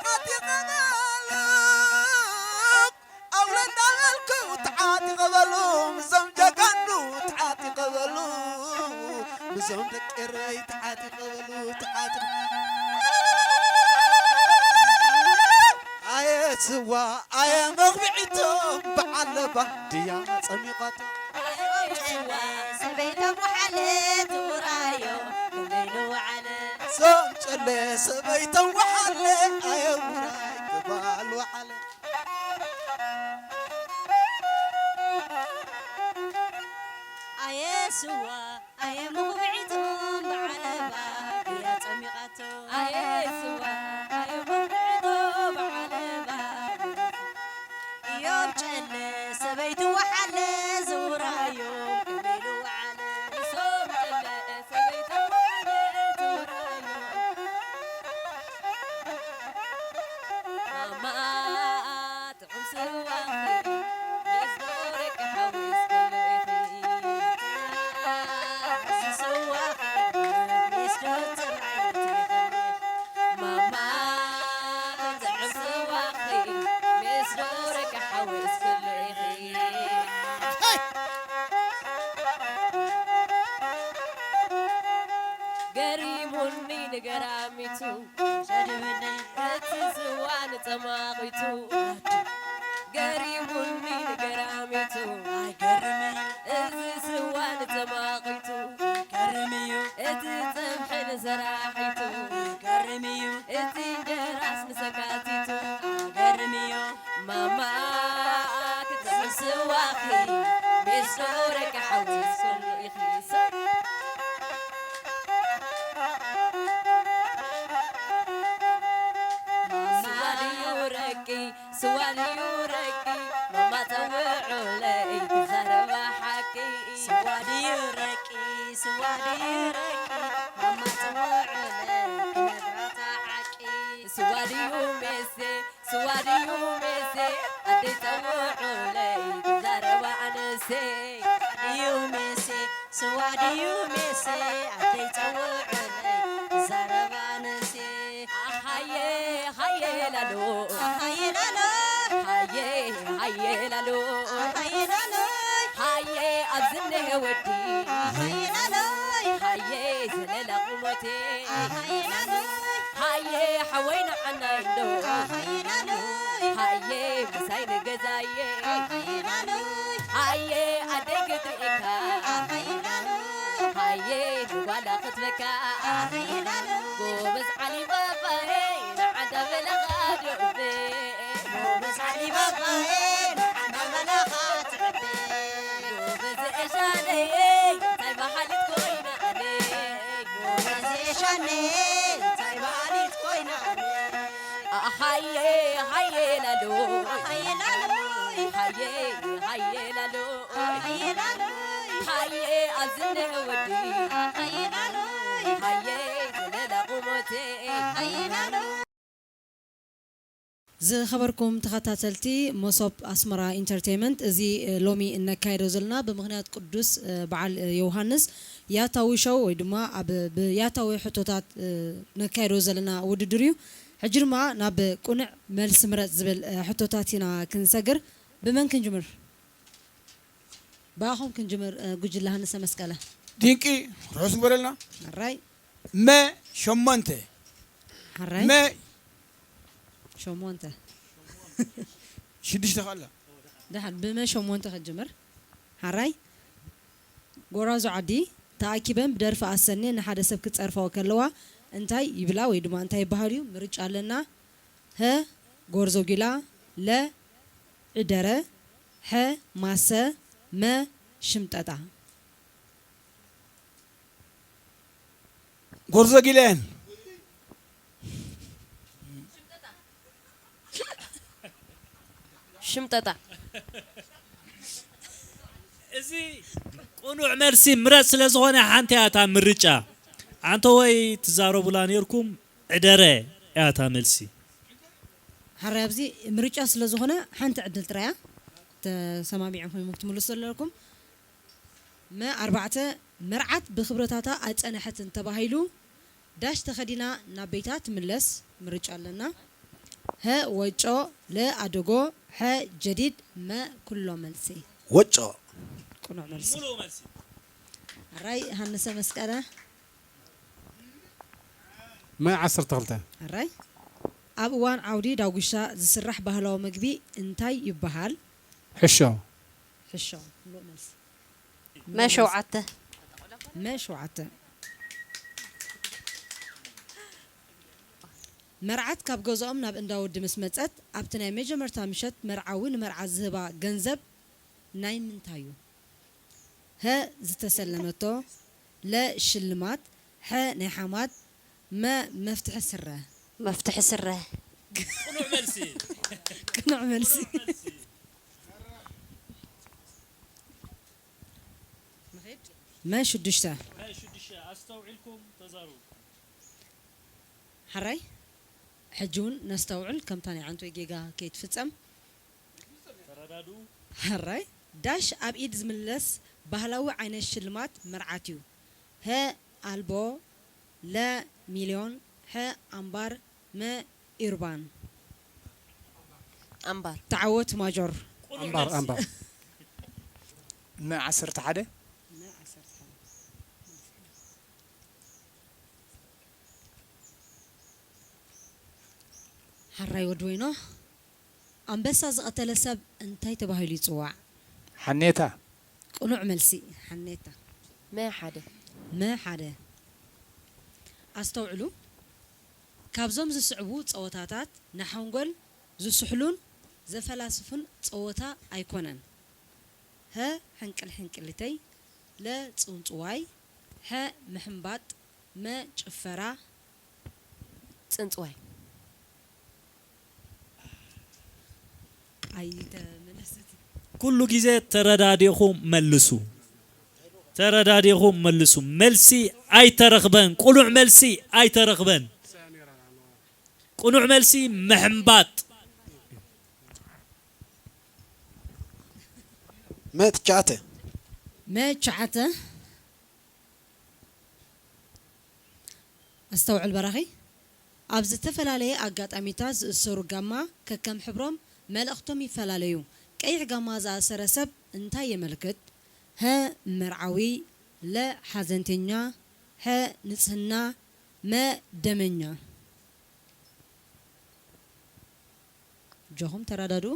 ዓጢቐ በሉ፣ ኣውሎ እንዳበልኩ ተዓጢቐ በሉ፣ ምስዞም ጀጋኑ ተዓጢቐ በሉ፣ ምስዞም ደቂ ኤረይ ተዓጢቐ በሉ፣ ተዓጢቐ። ኣየ ስዋ፣ ኣየ መኽብዒቶም፣ በዓል ለባ ድያ ጸሚቓቶ። ኣየ ስዋ፣ ሰበይቶም ወሓለ፣ ትውራዮ፣ ከመይ ንውዓለ? ሶም ጨለ፣ ሰበይቶም ወሓለ፣ ኣየ ውራይ፣ ክባል ወዓለ። ኣየ ስዋ፣ ኣየ መኹብዒቶም በዓለባ፣ ድያ ጸሚቓቶ። ኣየ ስዋ፣ ኣየ መኹብዒቶ በዓለባ። ኢዮብ ጨለ፣ ሰበይቱ ወሓለ፣ ዝውራዮም ከመይ ንውዓለ። ሶም ጨለ፣ ሰበይቱ ወሓለ፣ ዝውራዮም። ማማ ጥዑም ስዋኺ፣ ምስ ደቂ ሓዊስ ክሉ ኢኺ። እዚ ስዋኺ፣ ምስ ዶ ጽባሕ ትፈልኺ። ማማ ጥዑም ስዋኺ፣ ምስ ደቂ ሓዊስ ክሉ ኢኺ። ገሪሙኒ ንገራሚቱ ሸድብኒ እቲ ስዋ ንጸማቒቱ። ገሪሙኒ ንገራሚቱ ኣይገርምዩ። እዚ ስዋ ንጸማቒቱ ገርምዩ። እቲ ጸብሒ ንሰራሒቱ ገርምዩ። እቲ እንጀራስ ንሰካቲቱ ገርምዩ። ማማ ክትስዋኺ ምስ ደቂ ሓዊስ ኩሉ ኢኺ ሰብ። ስዋ ድዩ ረቂ፣ ስዋ ድዩ ረቂ፣ ማማ ጸውዑለይ ክዛረባ ሓቂ። ስዋ ድዩ ረቂ፣ ስዋ ድዩ ረቂ፣ ማማ ጸውዑለይ ክነግራታ ሓቂ። ስዋ ድዩ ሜሴ፣ ስዋ ድዩ ሜሴ፣ ኣደይ ጸውዑለይ ክዛረባ ኣነሴ። ስዋ ድዩ ሜሴ፣ ስዋ ድዩ ሜሴ፣ ኣደይ ጸውዑለይ ክዛረባ ኣነሴ። ኣሃየ ሃየ ላሎ፣ ኣሃየ ላሎ፣ ሃየ ሃየ ላሎ፣ ኣሃየ ላሎ፣ ሃየ ኣብዚ እኒሀ ወዲ፣ ኣሃየ ላሎ፣ ሃየ ዘለላ ቁመቴ፣ ኣሃየ ላሎ፣ ሃየ ሓወይ ንዓና እንዶ፣ ኣሃየ ላሎ፣ ሃየ ምሳይ ንገዛየ፣ ኣሃየ ላሎ፣ ሃየ ኣደይ ክትርእየካ፣ ኣሃየ ላሎ፣ ሃየ ንጓላ ክትበካ፣ ኣሃየ ላሎ፣ ጎበዝ ዓሊ ባባየ ንዓዳ በለኻ ዶቤ። ጎበዝ ዓሊ ባባየ ንዓዳ በለኻ ትዕቤ። ጎበዝ እሻነየ እንታይ በሃሊት ኮይና ኣነ። ጎበዝ እሻነየ እንታይ በሃሊት ኮይና ኣነ። ሃየ ሃየ ላሎ፣ ሃየ ላሎ፣ ሃየ ሃየ ላሎ፣ ሃየ ላሎ፣ ሃየ ኣብዚ እኒሀ ወዲ፣ ሃየ ላሎ፣ ሃየ ዘለላ ቁመቴ፣ ሃየ ላሎ። ዝኸበርኩም ተኸታተልቲ መሶብ ኣስመራ ኢንተርቴይመንት፣ እዚ ሎሚ እነካይዶ ዘለና ብምኽንያት ቅዱስ በዓል ዮሃንስ ያታዊ ሾው ወይ ድማ ኣብ ብያታዊ ሕቶታት ነካይዶ ዘለና ውድድር እዩ። ሕጂ ድማ ናብ ቁኑዕ መልሲ ምረጽ ዝብል ሕቶታት ኢና ክንሰግር። ብመን ክንጅምር? ብኣኹም ክንጅምር። ጉጅለ ሃንሰ መስቀለ። ድንቂ ርሑስ ግበረልና። ሕራይ። መ ሸሞንተ። ሕራይ። መ ሸሞንተ። ሽዱሽተ ከኣላ። ደሓን ብመ ሸሞንተ ከጀምር። ሓራይ ጎራዙ ዓዲ ተኣኪበን ብደርፊ ኣሰንየን ንሓደ ሰብ ክጸርፋኦ ከለዋ እንታይ ይብላ ወይ ድማ እንታይ ይበሃል እዩ? ምርጫ ኣለና። ሀ ጎርዞጊላ፣ ለ ዕደረ፣ ሐ ማሰ፣ መ ሽምጠጣ። ጎርዞ ጊላየን። ሽምጠጣ። እዚ ቅኑዕ መልሲ ምረጽ ስለ ዝኾነ ሓንቲ እያ እታ ምርጫ። ዓንተወይ ትዛረቡላ ኔርኩም ዕደረ እያ እታ መልሲ። ሓራይ ኣብዚ ምርጫ ስለ ዝኾነ ሓንቲ ዕድል ጥራይ እያ። ተሰማሚዕኩም ኢኹም ክትምልሱ ዘለኩም። መ ኣርባዕተ መርዓት ብኽብረታታ ኣይጸነሐትን ተባሂሉ ዳሽ ተኸዲና ናብ ቤታ ትምለስ ምርጫ ኣለና። ሀ ወጮ፣ ለ ኣደጎ፣ ሐ ጀዲድ፣ መ ኩሎ መልሲ። ወጮ ቅኑዕ መልሲ። ኣራይ ሃንሰ መስቀለ። መ ዓሰርተ ክልተ ኣራይ ኣብ እዋን ዓውዲ ዳጉሻ ዝስራሕ ባህላዊ ምግቢ እንታይ ይበሃል? ሕሾ ሕሾ። ምሉእ መልሲ። መ ሸውዓተ መ ሸውዓተ መርዓት ካብ ገዝኦም ናብ እንዳ ወዲ ምስ መጸት ኣብቲ ናይ መጀመርታ ምሸት መርዓዊ ንመርዓት ዝህባ ገንዘብ ናይ ምንታይ እዩ? ሀ ዝተሰለመቶ፣ ለ ሽልማት፣ ሐ ናይ ሓማት፣ መ መፍትሒ ስረ። መፍትሒ ስረ። ቅኑዕ መልሲ። ቅኑዕ መልሲ። መ ሽዱሽተ ናይ ሽዱሽተ ኣስተውዒልኩም ተዛረቡ። ሓራይ ሕጂ እውን ነስተውዕል ከምታ ናይ ዓንቶይ ጌጋ ከይትፍጸም። ተረዳድኡ። ሕራይ ዳሽ ኣብ ኢድ ዝምለስ ባህላዊ ዓይነት ሽልማት መርዓት እዩ። ሀ ኣልቦ፣ ለ ሚልዮን፣ ሐ ኣምባር፣ መ ኢርባን። ኣምባር ተዓወት ማጆር። ኣምባር ኣምባር መ ዓሰርተ ሓደ ሓራይ ወዲ ወይኖ ኣንበሳ ዝቐተለ ሰብ እንታይ ተባሂሉ ይጽዋዕ? ሓኔታ ቅኑዕ መልሲ ሓኔታ። መ ሓደ መ ሓደ ኣስተውዕሉ። ካብዞም ዝስዕቡ ጸወታታት ንሓንጎል ዝስሕሉን ዘፈላስፉን ጸወታ ኣይኮነን። ሀ ሕንቅል ሕንቅሊተይ፣ ለ ጽውንጽዋይ፣ ሐ ምሕንባጥ፣ መ ጭፈራ። ጽንጽዋይ ኣይተመለሰት። ኩሉ ግዜ ተረዳዲእኹም መልሱ። ተረዳዲእኹም መልሱ። መልሲ ኣይተረኽበን። ቅኑዕ መልሲ ኣይተረኽበን። ቅኑዕ መልሲ ምሕንባጥ። መትቻተ መ ትሽዓተ ኣስተውዕል በራኺ። ኣብ ዝተፈላለየ ኣጋጣሚታት ዝእሰሩ ጋማ ከከም ሕብሮም መልእኽቶም ይፈላለዩ። ቀይሕ ጋማ ዝኣሰረ ሰብ እንታይ የመልክት? ሀ መርዓዊ፣ ለ ሓዘንተኛ፣ ሐ ንጽህና፣ መ ደመኛ። ኣጆኹም ተረዳድኡ።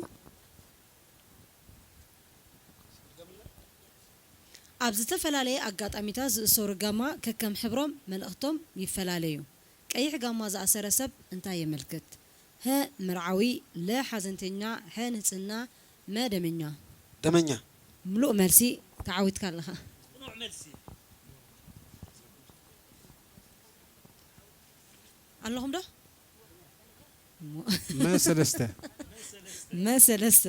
ኣብ ዝተፈላለየ ኣጋጣሚታት ዝእሰሩ ጋማ ከከም ሕብሮም መልእኽቶም ይፈላለዩ። ቀይሕ ጋማ ዝኣሰረ ሰብ እንታይ የመልክት? ሀ መርዓዊ፣ ለ ሓዘንተኛ፣ ሐ ንጽህና፣ መ ደመኛ። ደመኛ ምሉእ መልሲ ተዓዊትካ ኣለኻ። ኣለኹም ዶ? መ ሰለስተ መ ሰለስተ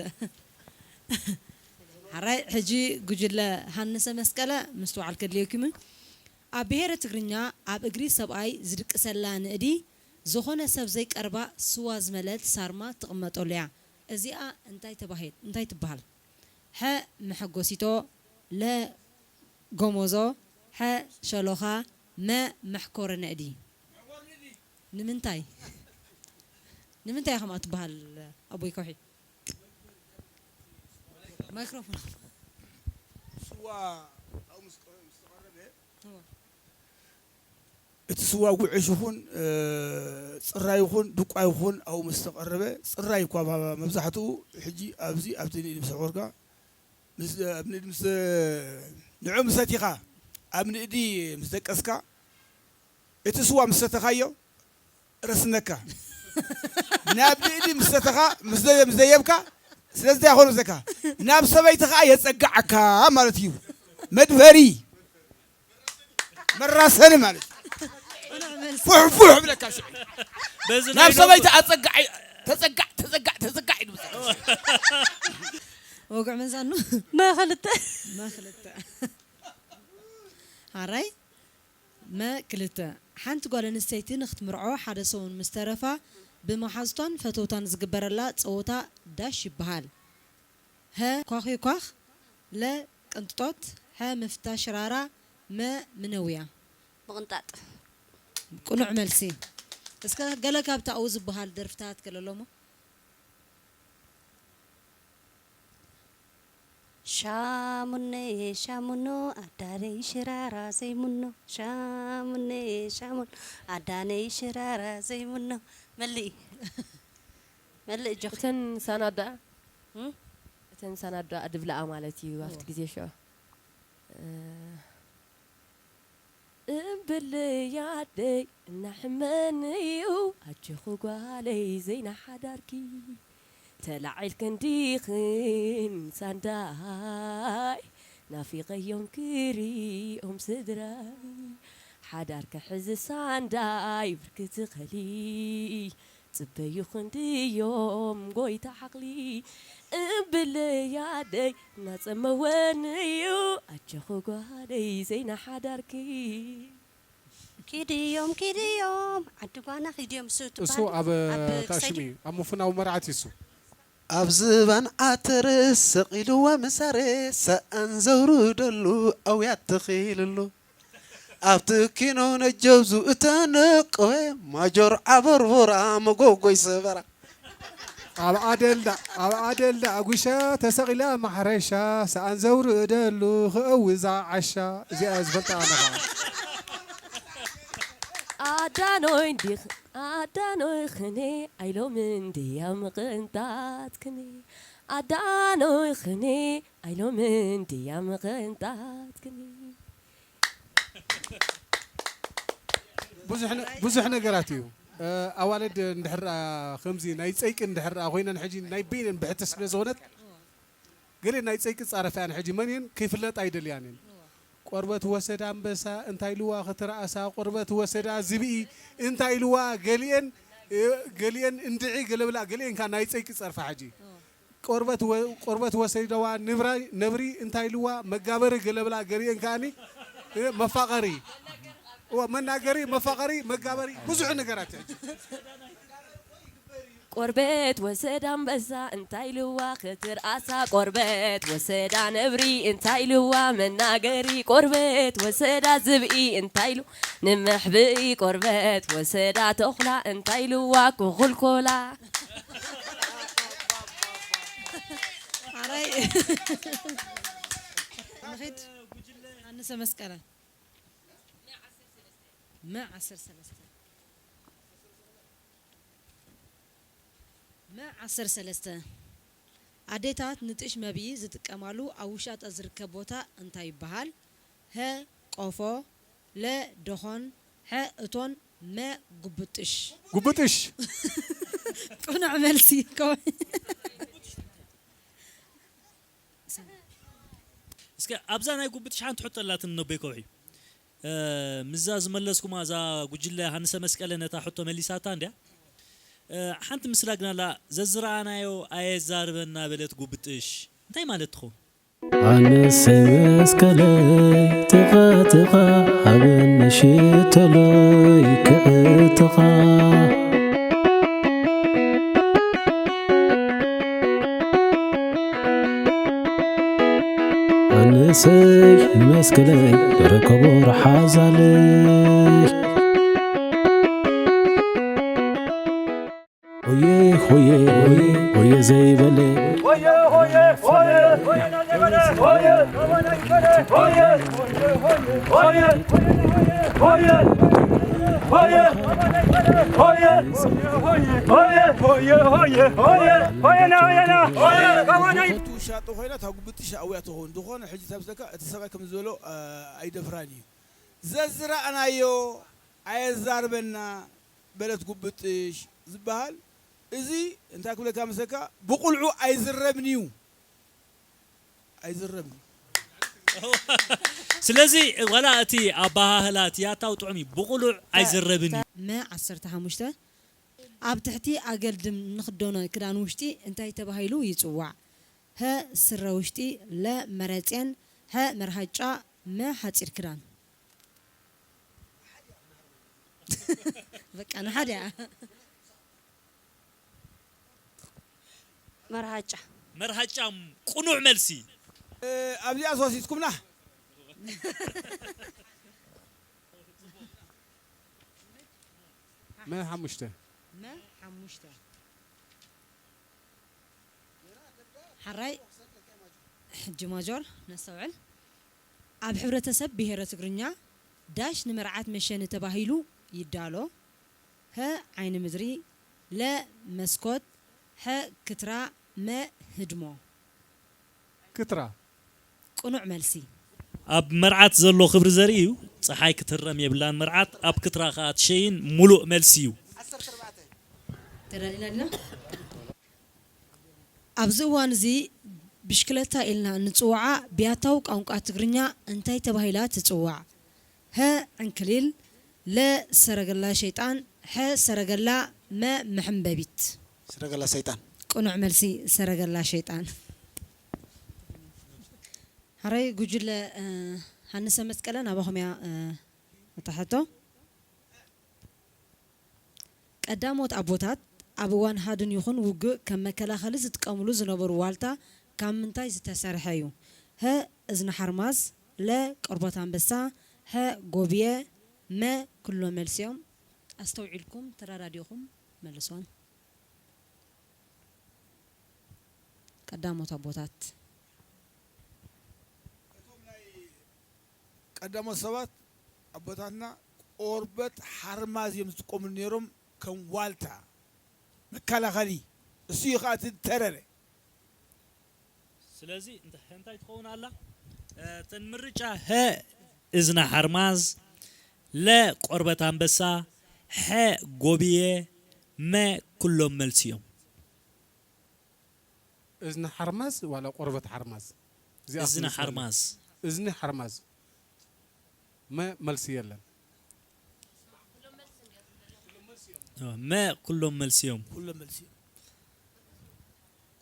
ሓራይ ሕጂ ጉጅለ ሃንሰ መስቀለ ምስትውዓል ከድልየኩም እዩ። ኣብ ብሄረ ትግርኛ ኣብ እግሪ ሰብኣይ ዝድቅሰላ ንእዲ ዝኾነ ሰብ ዘይቀርባ ስዋ ዝመለአት ሳርማ ትቕመጠሉ እያ። እዚኣ እንታይ ተባሂል እንታይ ትበሃል? ሐ መሐጎሲቶ፣ ለ ጎሞዞ፣ ሐ ሸሎኻ፣ መ መሕኮረ ነእዲ። ንምንታይ ንምንታይ ኢኻ ከምኣ ትበሃል ኣቦይ ከውሒ? ማይክሮፎን ስዋ ኣብኡ ምስ ቀረ- ምስ ተቐረበ እወ። እቲ ስዋ ጉዕሽ ይኹን፣ እ፣ ጽራይ ይኹን፣ ድቋ ይኹን፣ ኣብኡ ምስ ተቐረበ፣ ጽራይ እኳ ባ-፣ መብዛሕትኡ ሕጂ ኣብዚ፣ ኣብቲ ንኢድ ምስ ኣሕወርካ፣ ምስ፣ ኣብ ንኢድ ምስ፣ ንዑ ምስ ሰቲኻ፣ ኣብ ንእዲ ምስ ደቀስካ፣ እቲ ስዋ ምስ ሰተኻዮ፣ ረስነካ። ናብ ንእዲ ምስ ሰተኻ፣ ምስ ዘ-፣ ምስ ዘየብካ፣ ስለዚ እንታይ ይኾን ዘካ? ናብ ሰበይቲ ኸኣ የጸግዓካ ማለት እዩ። መድፈሪ፣ መራሰኒ ማለት እዩ። ፉሕ ፉሕ ብለካ ሽዑ። በዚ ናይ ናብ ሎሚ ሰበይቲ ኣጸጋዕ፣ ተጸጋዕ፣ ተጸጋዕ፣ ተጸጋዕ ኢሉ። ወግዕ መዛኑ። መኽልተ። መኽልተ። ሓራይ። መ ክልተ። ሓንቲ ጓል ኣንስተይቲ ንኽትምርዖ ሓደ ሰሙን ምስ ተረፋ፣ ብመሓዙታን ፈተውታን ዝግበረላ ጸወታ ዳሽ ይበሃል። ሀ ኳኺ ኳኽ፣ ለ ቅንጥጦት፣ ሐ ምፍታ ሽራራ፣ መ ምነውያ። ምቕንጣጥ። ቅኑዕ መልሲ። እስከ ገለ ካብቲ ኣብኡ ዝበሃል ደርፍታት ገለ ኣሎሞ? ሻሙነየ ሻሙኖ ኣዳነይ ሽራራ ዘይሙኖ፣ ሻሙነየ ሻሙኖ ኣዳነይ ሽራራ ዘይሙኖ። መልኢ። መልእ እጆኺ። እተን ሳናዳ እም? እተን ሳናዳ ድብላኣ ማለት እዩ ኣብቲ እዎ። ግዜ ሽዑ። እ፣ እምብለይ ኣደይ እናሕመኒ እዩ ኣጆኺ ጓለይ ዘይናሓዳርኪ ተላዒልክን ዲኽን ሳንዳይ ናፊቐዮም ክሪኦም ስድራይ ሓዳር ክሕዝ ሳንዳይ ብርክቲ ኸሊ ጽበዩ ክንድዮም ጎይታ ሓቕሊ እምብለይ ኣደይ እናጸመወኒ እዩ ኣጆኺ ጓለይ ዘይናሓዳርኪ። ኪድዮም ኪድዮም ዓዲ ጓና ኪድዮም እሱ እሱ ትበሃል ኣብ ኣብ ታሽሚ ክሳይድ እዩ ኣብ ምፉናው መርዓት እዩ እሱ ኣብ ዝባን ዓተር ሰቒልዎ ምሳሬ ሰኣን ዘውርደሉ ኣውያት ተኺልሉ ኣብቲ ኪኖ ነጀብዙ እተነቀወ ማጆር ዓበርቦራ መጎጎይ ሰበራ ኣብ ኣደልዳ ኣብ ኣደልዳ ኣጉሻ ተሰቒላ ማሕረሻ ሰኣን ዘውርደሉ ክእውዛ ዓሻ እዚኣ እየ ዝፈልጣ ኣነ ኸዓ። ኣዳኖይ እንዲኽ ኣዳኖይ ኽኔ ኣይሎምን ድያ ምቕንጣት ክኔ ኣዳኖይ ኽኔ ኣይሎምን ድያ ምቕንጣት ክኔ ብዙሕ ነ- ብዙሕ ነገራት እዩ። እ፣ ኣዋልድ እንድሕር ኣ፣ ከምዚ ናይ ጸይቂ እንድሕር ኣ ኮይነን ሕጂ ናይ በይነን ብሕቲ ስለ ዝኾነት ገለ ናይ ጸይቂ ጻረፋያን ሕጂ መን እየን ከይፍለጣ ኣይደልያን እየን። ቆርበት ወሰዳ ኣንበሳ እንታይ ኢልዋ ክትረኣሳ ቆርበት ወሰዳ ዝብኢ እንታይ ኢልዋ ገሊኤን እ፣ ገሊኤን እንድዒ ገለብላ ገሊኤን ከኣ ናይ ጸይቂ ጸርፋ ሕጂ ቆርበት ወ- ቆርበት ወሰደዋ ንብራይ ነብሪ እንታይ ኢልዋ መጋበሪ ገለብላ ገሊኤን ከኣኒ እ፣ መፋቐሪ እዋ መናገሪ መፋቐሪ መጋበሪ ብዙሕ ነገራት ሕጂ ቆርበት ወሰዳ ኣንበሳ እንታይ ኢልዋ ክትርኣሳ ቆርበት ወሰዳ ነብሪ እንታይ ኢልዋ መናገሪ ቆርበት ወሰዳ ዝብኢ እንታይ ኢሉ ንመሕብኢ ቆርበት ወሰዳ ተኹላ እንታይ ኢልዋ ክኹልኮላ ሓራይ ንኺድ ኣንሰ መስቀለ መ ዓሰርተ ሰለስተ መ ዓሰርተ ሰለስተ ኣዴታት ንጥሽ መብዪ ዝጥቀማሉ ኣብ ውሻጠ ዝርከብ ቦታ እንታይ ይበሃል? ሀ ቆፎ፣ ለ ደኾን፣ ሐ እቶን፣ መ ጉብጥሽ። ጉብጥሽ። ቅኑዕ መልሲ። እስከ ኣብዛ ናይ ጉብጥሽ ሓንቲ ሕቶ ኣላትኒ ነቦይ ከውሒ። እ፣ ምስዛ ዝመለስኩማ እዛ ጉጅለ ሃንሰ መስቀለ ነታ ሕቶ መሊሳታ እንድያ። እ፣ ሓንቲ ምስላ ግን ኣላ፣ "ዘዝረኣናዮ ኣየዛርበና" በለት ጉብጥሽ። እንታይ ማለት ትኸውን? ኣንሰ መስቀለይ ጥቓ ጥቓ ሃበኒ ሽቶለይ ክዕጥቓ። ኣንሰይ መስቀለይ ርክቦ ረሓዛለይ። ሆየ ሆየ ሆየ ሆየ ዘይበለ። ሆየ ሆየ ሆየ ሆየ ሆየ ሆየ ሆየ ሆየ ሆየ ሆየ ሆየ ሆየ ሆየ! ሆየ! ሆየ! ሆየ! ሆየ! ሆየ! ሆየ! ሆየና! ሆየና! ሆየ! ሆየ! ውሻጦ ኮይና እታ ጉብጥሽ ኣውያ ትኸውን። ዝኾነ ሕጂ ተብሰካ እቲ ሰብኣይ ከም ዝበሎ፣ እ፣ ኣይደፍራን እዩ። ዘዝረኣናዮ ኣየዛርበና በለት ጉብጥሽ ዝበሃል። እዚ እንታይ ክብለካ መሰካ፣ ብቑልዑ ኣይዝረብን እዩ። ኣይዝረብን። ስለዚ ዋላ እቲ ኣበሃህላ እቲ ያታው ጥዑም እዩ። ብቑሉዕ ኣይዝረብን እዩ። መ ዓሰርተ ሓሙሽተ፣ ኣብ ትሕቲ ኣገልድም ንኽደኖ ክዳን ውሽጢ እንታይ ተባሂሉ ይጽዋዕ? ሀ ስረ ውሽጢ፣ ለ መረጽየን፣ ሐ መርሃጫ፣ መ ሓጺር ክዳን። በቃ ንሓደ እያ። መርሃጫ። መርሃጫ ቅኑዕ መልሲ። እ፣ ኣብዚኣ ወሲድኩምና። መ ሓሙሽተ። መ ሓሙሽተ። ሓራይ ሕጂ ማጆር ነስተውዕል። ኣብ ሕብረተሰብ ብሄረ ትግርኛ ዳሽ ንመርዓት መሸኒ ተባሂሉ ይዳሎ። ሀ ዓይኒ ምድሪ፣ ለ መስኮት፣ ሐ ክትራ፣ መ ህድሞ። ክትራ። ቅኑዕ መልሲ። ኣብ መርዓት ዘሎ ክብሪ ዘርኢ እዩ። ጸሓይ ክትህረም የብላን መርዓት፣ ኣብ ክትራ ከኣ ትሸይን። ምሉእ መልሲ እዩ። ተዳሊና ዲና? ኣብዚ እዋን እዚ ብሽክለታ ኢልና እንጽውዓ ብያታዊ ቋንቋ ትግርኛ እንታይ ተባሂላ ትጽዋዕ? ሀ ዕንክሊል፣ ለ ሰረገላ ሸይጣን፣ ሐ ሰረገላ፣ መ መሐንበቢት። ሰረገላ ሰይጣን። ቅኑዕ መልሲ ሰረገላ ሸይጣን። ሓራይ ጉጅለ፣ እ፣ ሃንሰ መስቀለ ናባኹም እያ፣ እ፣ እታ ሕቶ። ቀዳሞት ኣቦታት ኣብ እዋን ሃድን ይኹን ውግእ ከም መከላኸሊ ዝጥቀምሉ ዝነበሩ ዋልታ ካብ ምንታይ ዝተሰርሐ እዩ? ሀ እዝኒ ሓርማዝ፣ ለ ቆርበት ኣንበሳ፣ ሐ ጎብየ፣ መ ኩሎም መልሲ እዮም። ኣስተውዒልኩም ተረዳዲእኹም መልስዎም። ቀዳሞት ኣቦታት። ቀዳሞት ሰባት ኣቦታትና ቆርበት ሓርማዝ እዮም ዝጥቀሙሉ ነይሮም ከም ዋልታ መከላኸሊ። እሱ እዩ ኸዓ እቲ ተረረ። ስለዚ እንተ-፣ እንታይ ትኸውን ኣላ? እ፣ እተን ምርጫ ሀ እዝና ሓርማዝ፣ ለ ቆርበት ኣንበሳ፣ ሐ ጎብየ፣ መ ኩሎም መልሲ እዮም። እዝኒ ሓርማዝ ዋላ ቆርበት ሓርማዝ? እዚኣ እዝኒ ክትመስለኒ። ሓርማዝ። እዝኒ ሓርማዝ። መ መልሲ የለን። እ፣ መ ኩሎም መልሲ እዮም። ኩሎም መልሲ እዮም።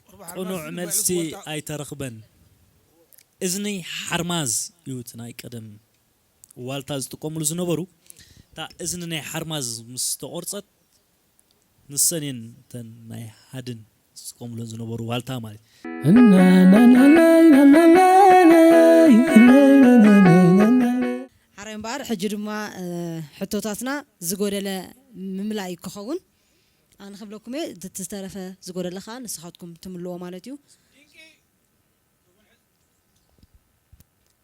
ቆርበት ሓርማዝ ቅኑዕ እዚ መልሲ ንባዕሉ ዋልታ ኣይተረኽበን። እዝኒ ሓርማዝ እዩ እቲ ናይ ቀደም ዋልታ ዝጥቀሙሉ ዝነበሩ። እታ እዝኒ ናይ ሓርማዝ ምስ ተቖርጸት ንሰን እየን እተን ናይ ሃድን ዝጥቀሙለን ዝነበሩ ዋልታ ማለት እዩ። ሓራይ እምበኣር፣ ሕጂ ድማ፣ እ፣ ሕቶታትና ዝጎደለ ምምላእ እዩ ክኸውን። ኣነ ክብለኩም እየ፣ እቲ ዝተረፈ ዝጎደለ ኸዓ ንስኻትኩም ትምልዎ ማለት እዩ።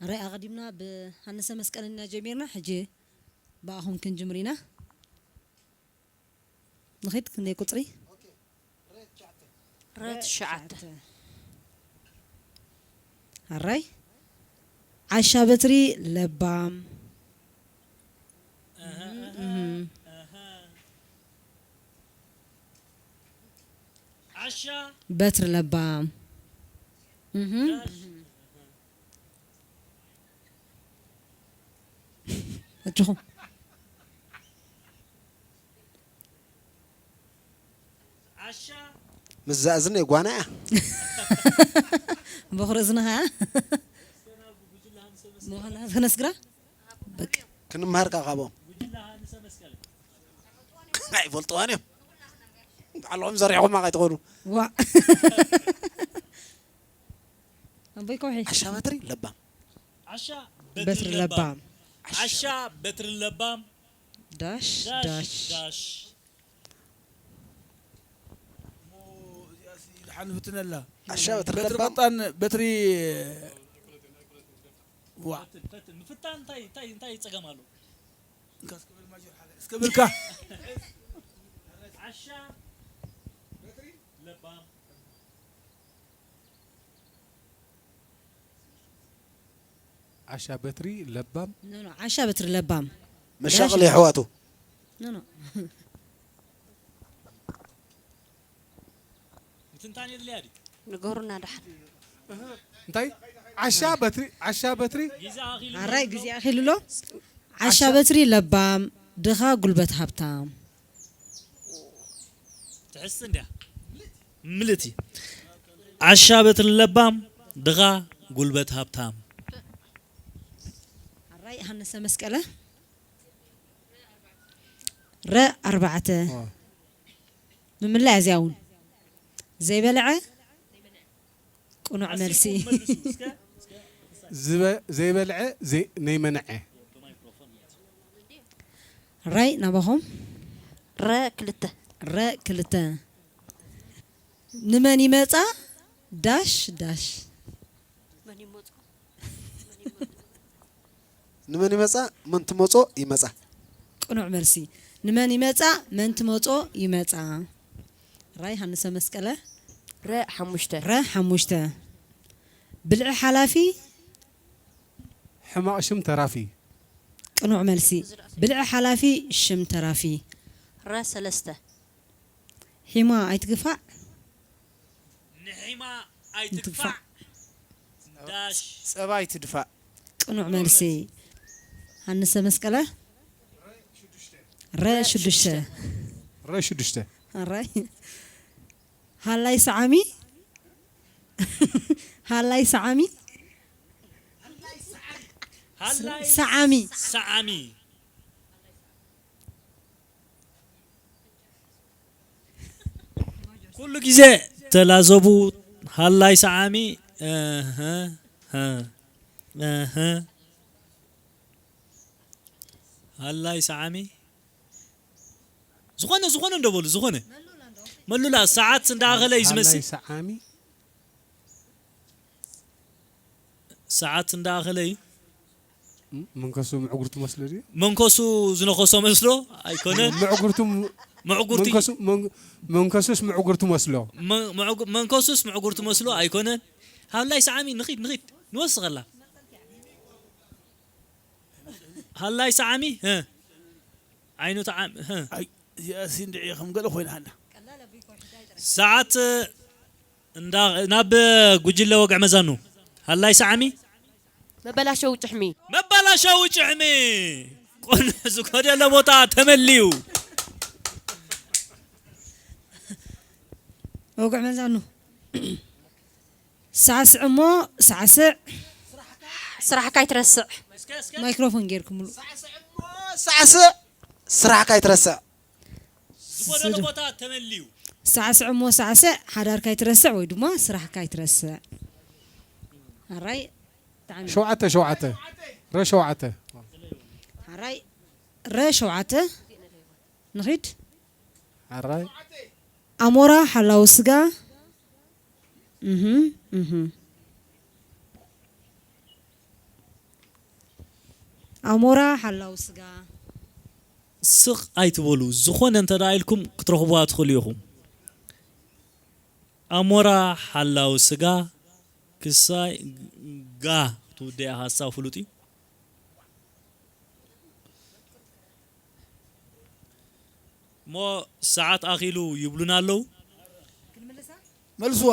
ኣራይ ኣቐዲምና ብሃንሰ መስቀል ኢና ጀሚርና፣ ሕጂ ብኣኹም ክንጅምር ኢና። ንኺድ ክንደይ ቁጽሪ? ረ ትሽዓተ። ኣራይ ዓሻ በትሪ ለባም። እህ። ዓሻ በትሪ ለባም። እህ። ኣጆኹም። ዓሻ ምስ እዝኒ ጓና እያ። በኹሪ እዝንኻ ምዃና ክነስግራ? በቃ። ክንምሃር ከኣ ካብኦም። ኣይፈልጥዋን እዮም። ባዕልኹም ዘሪሕኹማ ከይትኾኑ። ዋእ። ኣቦይ ከውሒ። ዓሻ በትሪ ለባም። ዓሻ በትሪ በትሪ ለባም። ለባም። ዓሻ በትሪ ለባም። ዳሽ፣ ዳሽ፣ ዳሽ። ዳሽ። እዚኣሲ ደሓን ንፍትነላ። ዓሻ በትሪ በትሪ ለባም። ቀጣን፣ በትሪ፣ ዋ። ፈትን፣ ፈትን። ምፍታን እንታይ፣ እንታይ፣ እንታይ ጸገም ኣሎ? እንካስ ክብል ማጀር ሓደ። ክብልካ። ዓሻ በትሪ ለባም። ኖ፣ ኖ፣ ዓሻ በትሪ ለባም። መሻቕል የሕዋቱ። ኖ፣ ኖ። ምትንታን የድልያ ድዩ? ንገሩና ደሓን። እንታይ? ዓሻ በትሪ፣ ዓሻ በትሪ። ግዜ ኣኺሉ ኣሎ። ኣራይ ግዜ ኣኺሉ ኣሎ። ዓሻ ዓሻ በትሪ ለባም፣ ድኻ ጉልበት ሃብታም። ትሕስ እንድያ። ምልእቲ። ዓሻ በትሪ ለባም፣ ድኻ ጉልበት ሃብታም። ኣራይ ሃነሰ መስቀለ። ረ ኣርባዕተ። ዋ። ምምላይ እዚኣ እውን። ዘይበልዐ ቅኑዕ መልሲ። መልሱ፣ እስከ። ዝበ-፣ ዘይበልዐ ዘይ-፣ ነይመንዐ። ራይ ናባኹም። ረ ክልተ። ረ ክልተ። ንመን ይመጻ ዳሽ ዳሽ። መን ይመጾ? ንመን ይመጻ? መን ትመጾ ይመጻ። ቅኑዕ መልሲ። ንመን ይመጻ? መን ትመጾ ይመጻ። ራይ ሃንሰ መስቀለ። ረ ሓሙሽተ። ረ ሓሙሽተ። ብልዒ ሓላፊ። ሕማቕ ሽም ተራፊ። ቅኑዕ መልሲ። ብልዒ ሓላፊ ሽም ተራፊ። ረ ሰለስተ። ሒማ ኣይትግፋዕ። ንሒማ ኣይትግፋዕ። ዳሽ። ጸባ ኣይትድፋእ። ቅኑዕ መልሲ። ሃንሰ መስቀለ። ረ ሽዱሽተ። ረ ሽዱሽተ። ኣራይ። ሃላይ ሰዓሚ። ሃላይ ሰዓሚ። ሃላይ ሰዓሚ። ሰዓሚ። ኩሉ ግዜ ተላዘቡ። ሃላይ ሰዓሚ። እህ፣ ህ፣ እህ። ሃላይ ሰዓሚ። ዝኾነ፣ ዝኾነ እንዶ በሉ፣ ዝኾነ። መሉላ፣ ሰዓት እንዳኣኸለ እዩ ዝመስል። ሃላይ ሰዓሚ። ሰዓት እንዳኣኸለ እዩ። ም-፣ መንከሱ ምዕጉር ትመስሎ ድዩ? መንከሱ ዝነኸሶ መስሎ ኣይኮነን። ምዕጉርቱ ም-፣ ምዕጉርቲ። መንከሱ፣ መን-፣ መንከሱስ ምዕጉር ትመስሎ። መ-፣ ምዕጉ-፣ መንከሱስ ምዕጉር ትመስሎ ኣይኮነን። ሃላይ ሰዓሚ፣ ንኺድ፣ ንኺድ፣ ንወስኸላ። ሃላይ ሰዓሚ፣ እ። ዓይኑ ተዓም-፣ እ። ኣይ፣ እዚኣሲ እንድዒ ከም ገለ ኮይና ሃላ። ሰዓት እንዳ-፣ ናብ ጉጅለ ወግዒ መዛኑ። ሃላይ ሰዓሚ። መበላሸዊ ጭሕሚ። መበላሸዊ ጭሕሚ። ቆን-፣ ዝኸደለ ቦታ ተመልዩ። ወግዒ መዛኑ። ሳዕስዕ እሞ ሳዕስዕ። ስራሕካ ኣይትረስዕ። ማይክሮፎን ጌርኩምሉ። ሳዕስዕ፣ ስራሕካ ኣይትረስዕ። ዝኾነ ስዱ-፣ ቦታ ተመልዩ። ሳዕስዕ እሞ ሳዕስዕ፣ ሓዳርካ ኣይትረስዕ ወይ ድማ ስራሕካ ኣይትረስዕ። ኣራይ፣ ብጣዕሚ። ሸውዓተ፣ ሸውዓተ። ረ ሸውዓተ። ኣራይ፣ ረ ሸውዓተ። ንኺድ። ኣራይ። ኣሞራ ሓላው ስጋ። እህ፣ እህ። ኣሞራ ሓላው ስጋ። ስቕ ኣይትበሉ። ዝኾነ እንተ ደኣ ኢልኩም ክትረኽቡዋ ትኽእሉ ኢኹም። ኣሞራ ሓላው ስጋ ክሳይ ጋ ክትውደያ ሓሳብ ፍሉጥ እዩ። እሞ ሰዓት ኣኺሉ ይብሉና ኣለዉ። መልስዋ።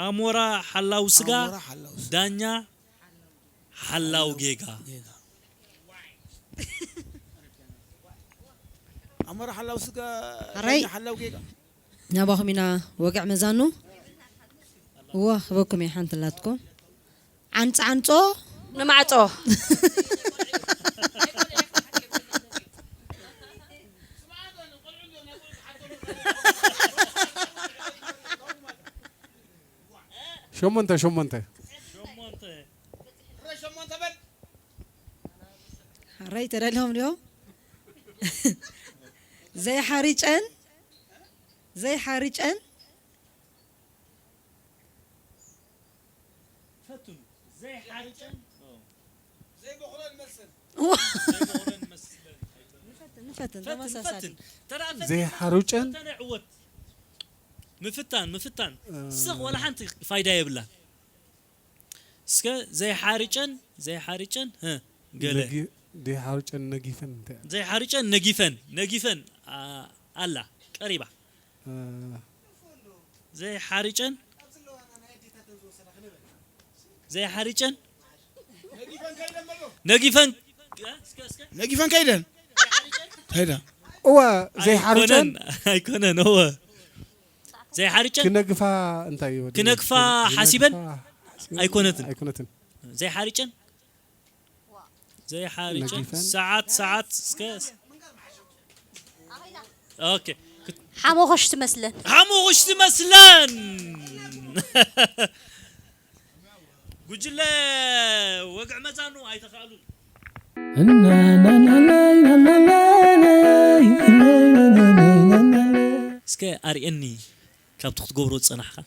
ኣሞራ ሓላው ስጋ፣ ኣሞራ ሓላው ስጋ። ዳኛ ሓላው ጌጋ። ጌጋ። ኣሞራ ሓላው ስጋ፣ ኣራይ። ዳኛ ሓላው ጌጋ። ናባኹም ኢና ወግዒ መዛኑ። እወ፣ ክበኩም እየ ሓንቲ ኣላትኩም። ዓንጻ ዓንጾ ንማዕጾ። ሸሞንተ፣ ሸሞንተ። ሓራይ ተዳልዮም ድዮም? ዘይሓርጨን፣ ዘይሓርጨን። ፈትኑ። ዘይሓርጨን። ዘይበኹሎን መልሰን። ዋ። ዘይበኹሎን መስለን። ፈትን፣ ፈትን፣ ተመሳሳሊ። ፈትን። ተራ ፈትን፣ ዘይሓሩጨን? ፈተነ ዕወት። ምፍታን፣ ምፍታን። እ፣ ስቕ ወላ ሓንቲ ፋይዳ የብላን። እስከ ዘይሓርጨን፣ ዘይሓርጨን፣ ህ፣ ገለ። ነጊ-፣ ዘይሓሩጨን ነጊፈን እንታይ? ዘይሓርጨን ነጊፈን፣ ነጊፈን፣ ኣ-፣ ኣላ፣ ቀሪባ። እ፣ ዘይሓርጨን፣ ዘይሓርጨን፣ ነጊፈን፣ እስከ፣ እስከ። ነጊፈን ከይደን ከይዳ እወ፣ ዘይሓሩጨን? ኣይኮነን፣ ኣይኮነን፣ እወ። ዘይሓርጨን? ክነግፋ እንታይ እዩ? ክነግፋ ክነግፋ ሓሲበን? ሓሲበን? ኣይኮነትን። ኣይኮነትን። ዘይሓርጨን? ዘይሓርጨን? ነጊፈን? ሰዓት፣ ሰዓት፣ እስከ። ኦኬ። ሓሞኾሽ ትመስለን። ሓሙኽሽ ትመስለን። ጉጅለ ወግዒ መዛኑ ኣይተኻእሉን። እስከ ኣርእየኒ ካብቲ ክትገብሮ ዝጸናሕካ።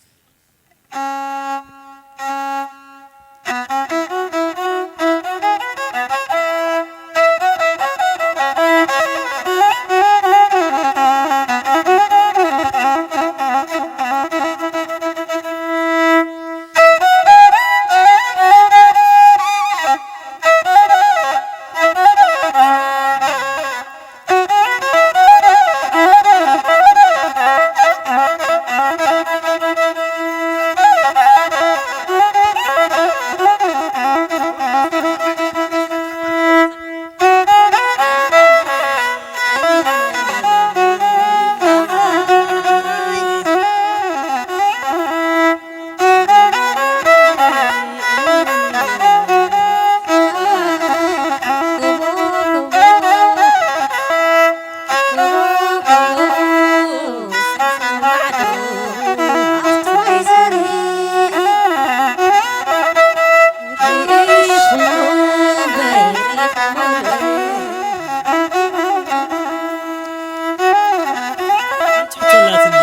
ሓንቲ ሕቶ ኣላትኒ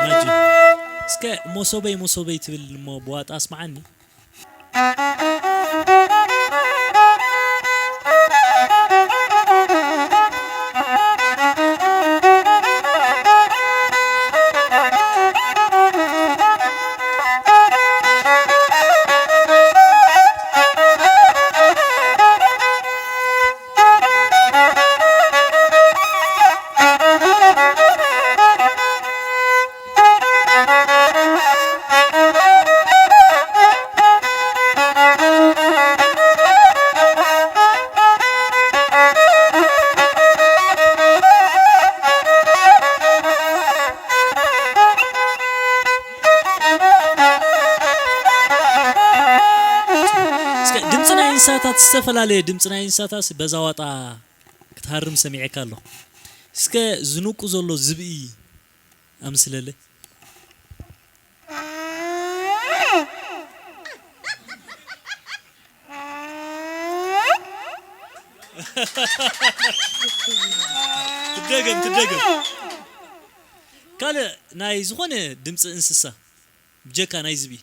ማጂ። እስከ ሞሶበይ ሞሶበይ ትብል እሞ ብዋጣ ኣስምዓኒ። እስከ ድምፂ ናይ እንስሳታት ዝተፈላለየ ድምፂ ናይ እንስሳታት በዛ ዋጣ ክትሃርም ሰሚዐካ ኣለኹ። እስከ ዝንቁ ዘሎ ዝብኢ ኣምስለለይ። ትደገም ትደገም። ካልእ ናይ ዝኾነ ድምፂ እንስሳ ብጀካ ናይ ዝብኢ።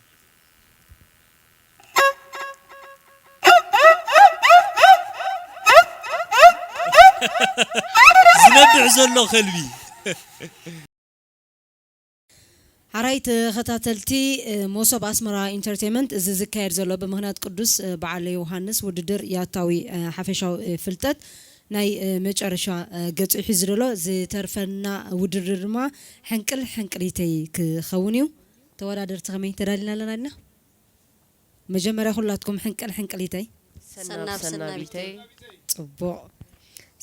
ዝነብሕ ዘሎ ከልቢ። ሓራይ ተኸታተልቲ፣ እ፣ መሶብ ኣስመራ ኢንተርቴይመንት፣ እዚ ዝካየድ ዘሎ ብምኽንያት ቅዱስ፣ እ፣ በዓለ ዮሃንስ ውድድር ያታዊ፣ እ፣ ሓፈሻዊ፣ እ፣ ፍልጠት ናይ፣ እ፣ መጨረሻ፣ እ፣ ገጹ ሒዙ ዘሎ። ዝተርፈና ውድድር ድማ ሕንቅል ሕንቅሊተይ ክኸውን እዩ። ተወዳደርቲ ከመይ ተዳሊና ኣለና ድና? መጀመርያ ኩላትኩም ሕንቅል ሕንቅሊተይ። ሰናብ ሰናቢተይ። ጽቡቕ።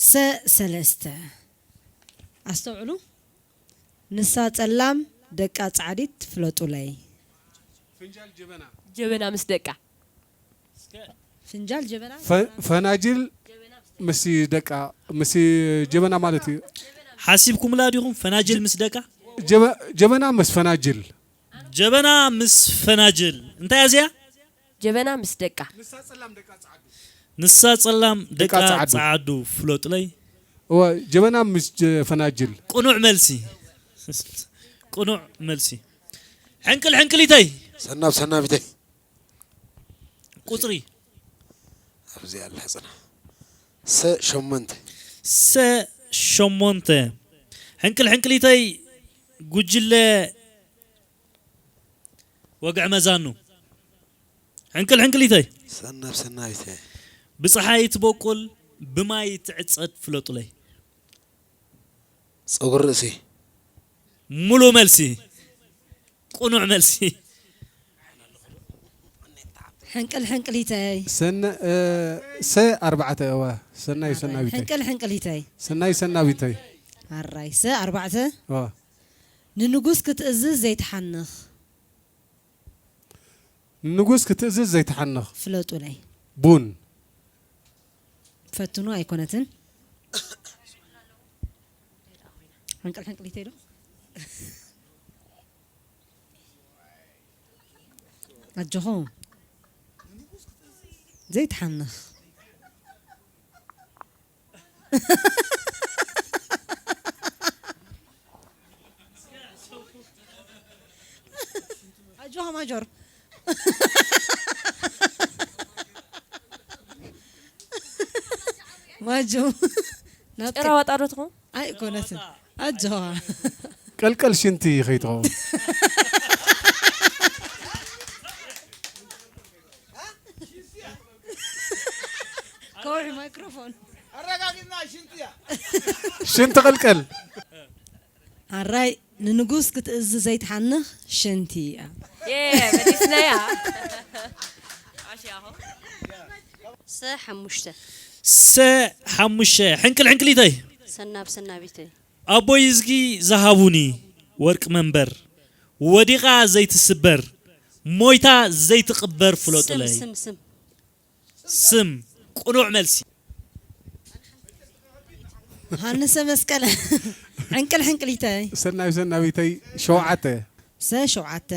ሰ ሰለስተ። ኣስተውዕሉ። ንሳ ጸላም ደቃ ጻዕዲት ፍለጡለይ። ጀበና ምስ ደቃ። ፍንጃል ጀበና ፈ-፣ ፈናጅል ምስ ደቃ፣ ምስ ጀበና ማለት እዩ። ሓሲብኩምላ ዲኹም ፈናጅል ምስ ደቃ? ጀበ-፣ ጀበና ምስ ፈናጅል። ጀበና ምስ ፈናጅል። እንታይ እያ እዚኣ? ጀበና ምስ ደቃ። ንሳ ጸላም ደቃ ደቃ ጸዓዱ። ጸዓዱ ፍለጡለይ። እወ፣ ጀበና ምስ ጀ-፣ ፈናጅል። ቅኑዕ መልሲ። ቅኑዕ መልሲ። ሕንቅል ሕንቅሊተይ። ሰናብ ሰናቢተይ። ቁጽሪ። ኣብዚ ኣላ ጽና። ሰ ሸሞንተ። ሰ ሸሞንተ። ሕንቅል ሕንቅሊተይ ጉጅለ ወግዒ መዛኑ። ሕንቅል ሕንቅሊተይ። ሰናብ ሰናቢተ። ብፀሓይ ትበቁል ብማይ ትዕፀድ ፍለጡለይ። ፀጉሪ ርእሲ። ሙሉ መልሲ። ቁኑዕ መልሲ። ሕንቅል ሕንቅሊተይ። ሰነ እ፣ ሰ ኣርባዕተ እዋ ሰናዩ ሰናቢተይ። ሕንቅል ሕንቅሊተይ። ሰናዩ ሰናቢተይ። ኣራይ ሰ ኣርባዕተ። እዋ ንንጉስ ክትእዝዝ ዘይትሓንኽ። ንንጉስ ክትእዝዝ ዘይትሓንኽ። ፍለጡለይ። ቡን። ፈትኑ ኣይኮነትን። ሕንቅል ሕንቅሊተይ ዶ? ኣጆኹም ዘይትሓንኽ። ኣጆኻ ማጆር። ማጆ ናብ ጭራ ዋጣ ዶ ትኾን? ኣይኮነትን። ኣጆኻ። ቀልቀል ሽንቲ ከይትኸውን። ከውሒ ማይክሮፎን። ሽንቲ ቀልቀል። ኣራይ ንንጉስ ክትእዝዝ ዘይትሓንኽ ሽንቲ እያ። መሊስናያ። ሰ ሓሙሽተ። ሰ ሓሙሽተ። ሕንቅል ሕንቅሊተይ። ሰናብ ሰናቢተይ። ኣቦይ እዝጊ ዝሃቡኒ ወርቂ መንበር፣ ወዲቓ ዘይትስበር፣ ሞይታ ዘይትቕበር ፍለጡለይ። ስም ስም። ስም ቅኑዕ መልሲ። ሃንሰ መስቀለ። ሕንቅል ሕንቅሊተይ። ሰናዩ ሰናቢተይ ሸውዓተ። ሰ ሸውዓተ።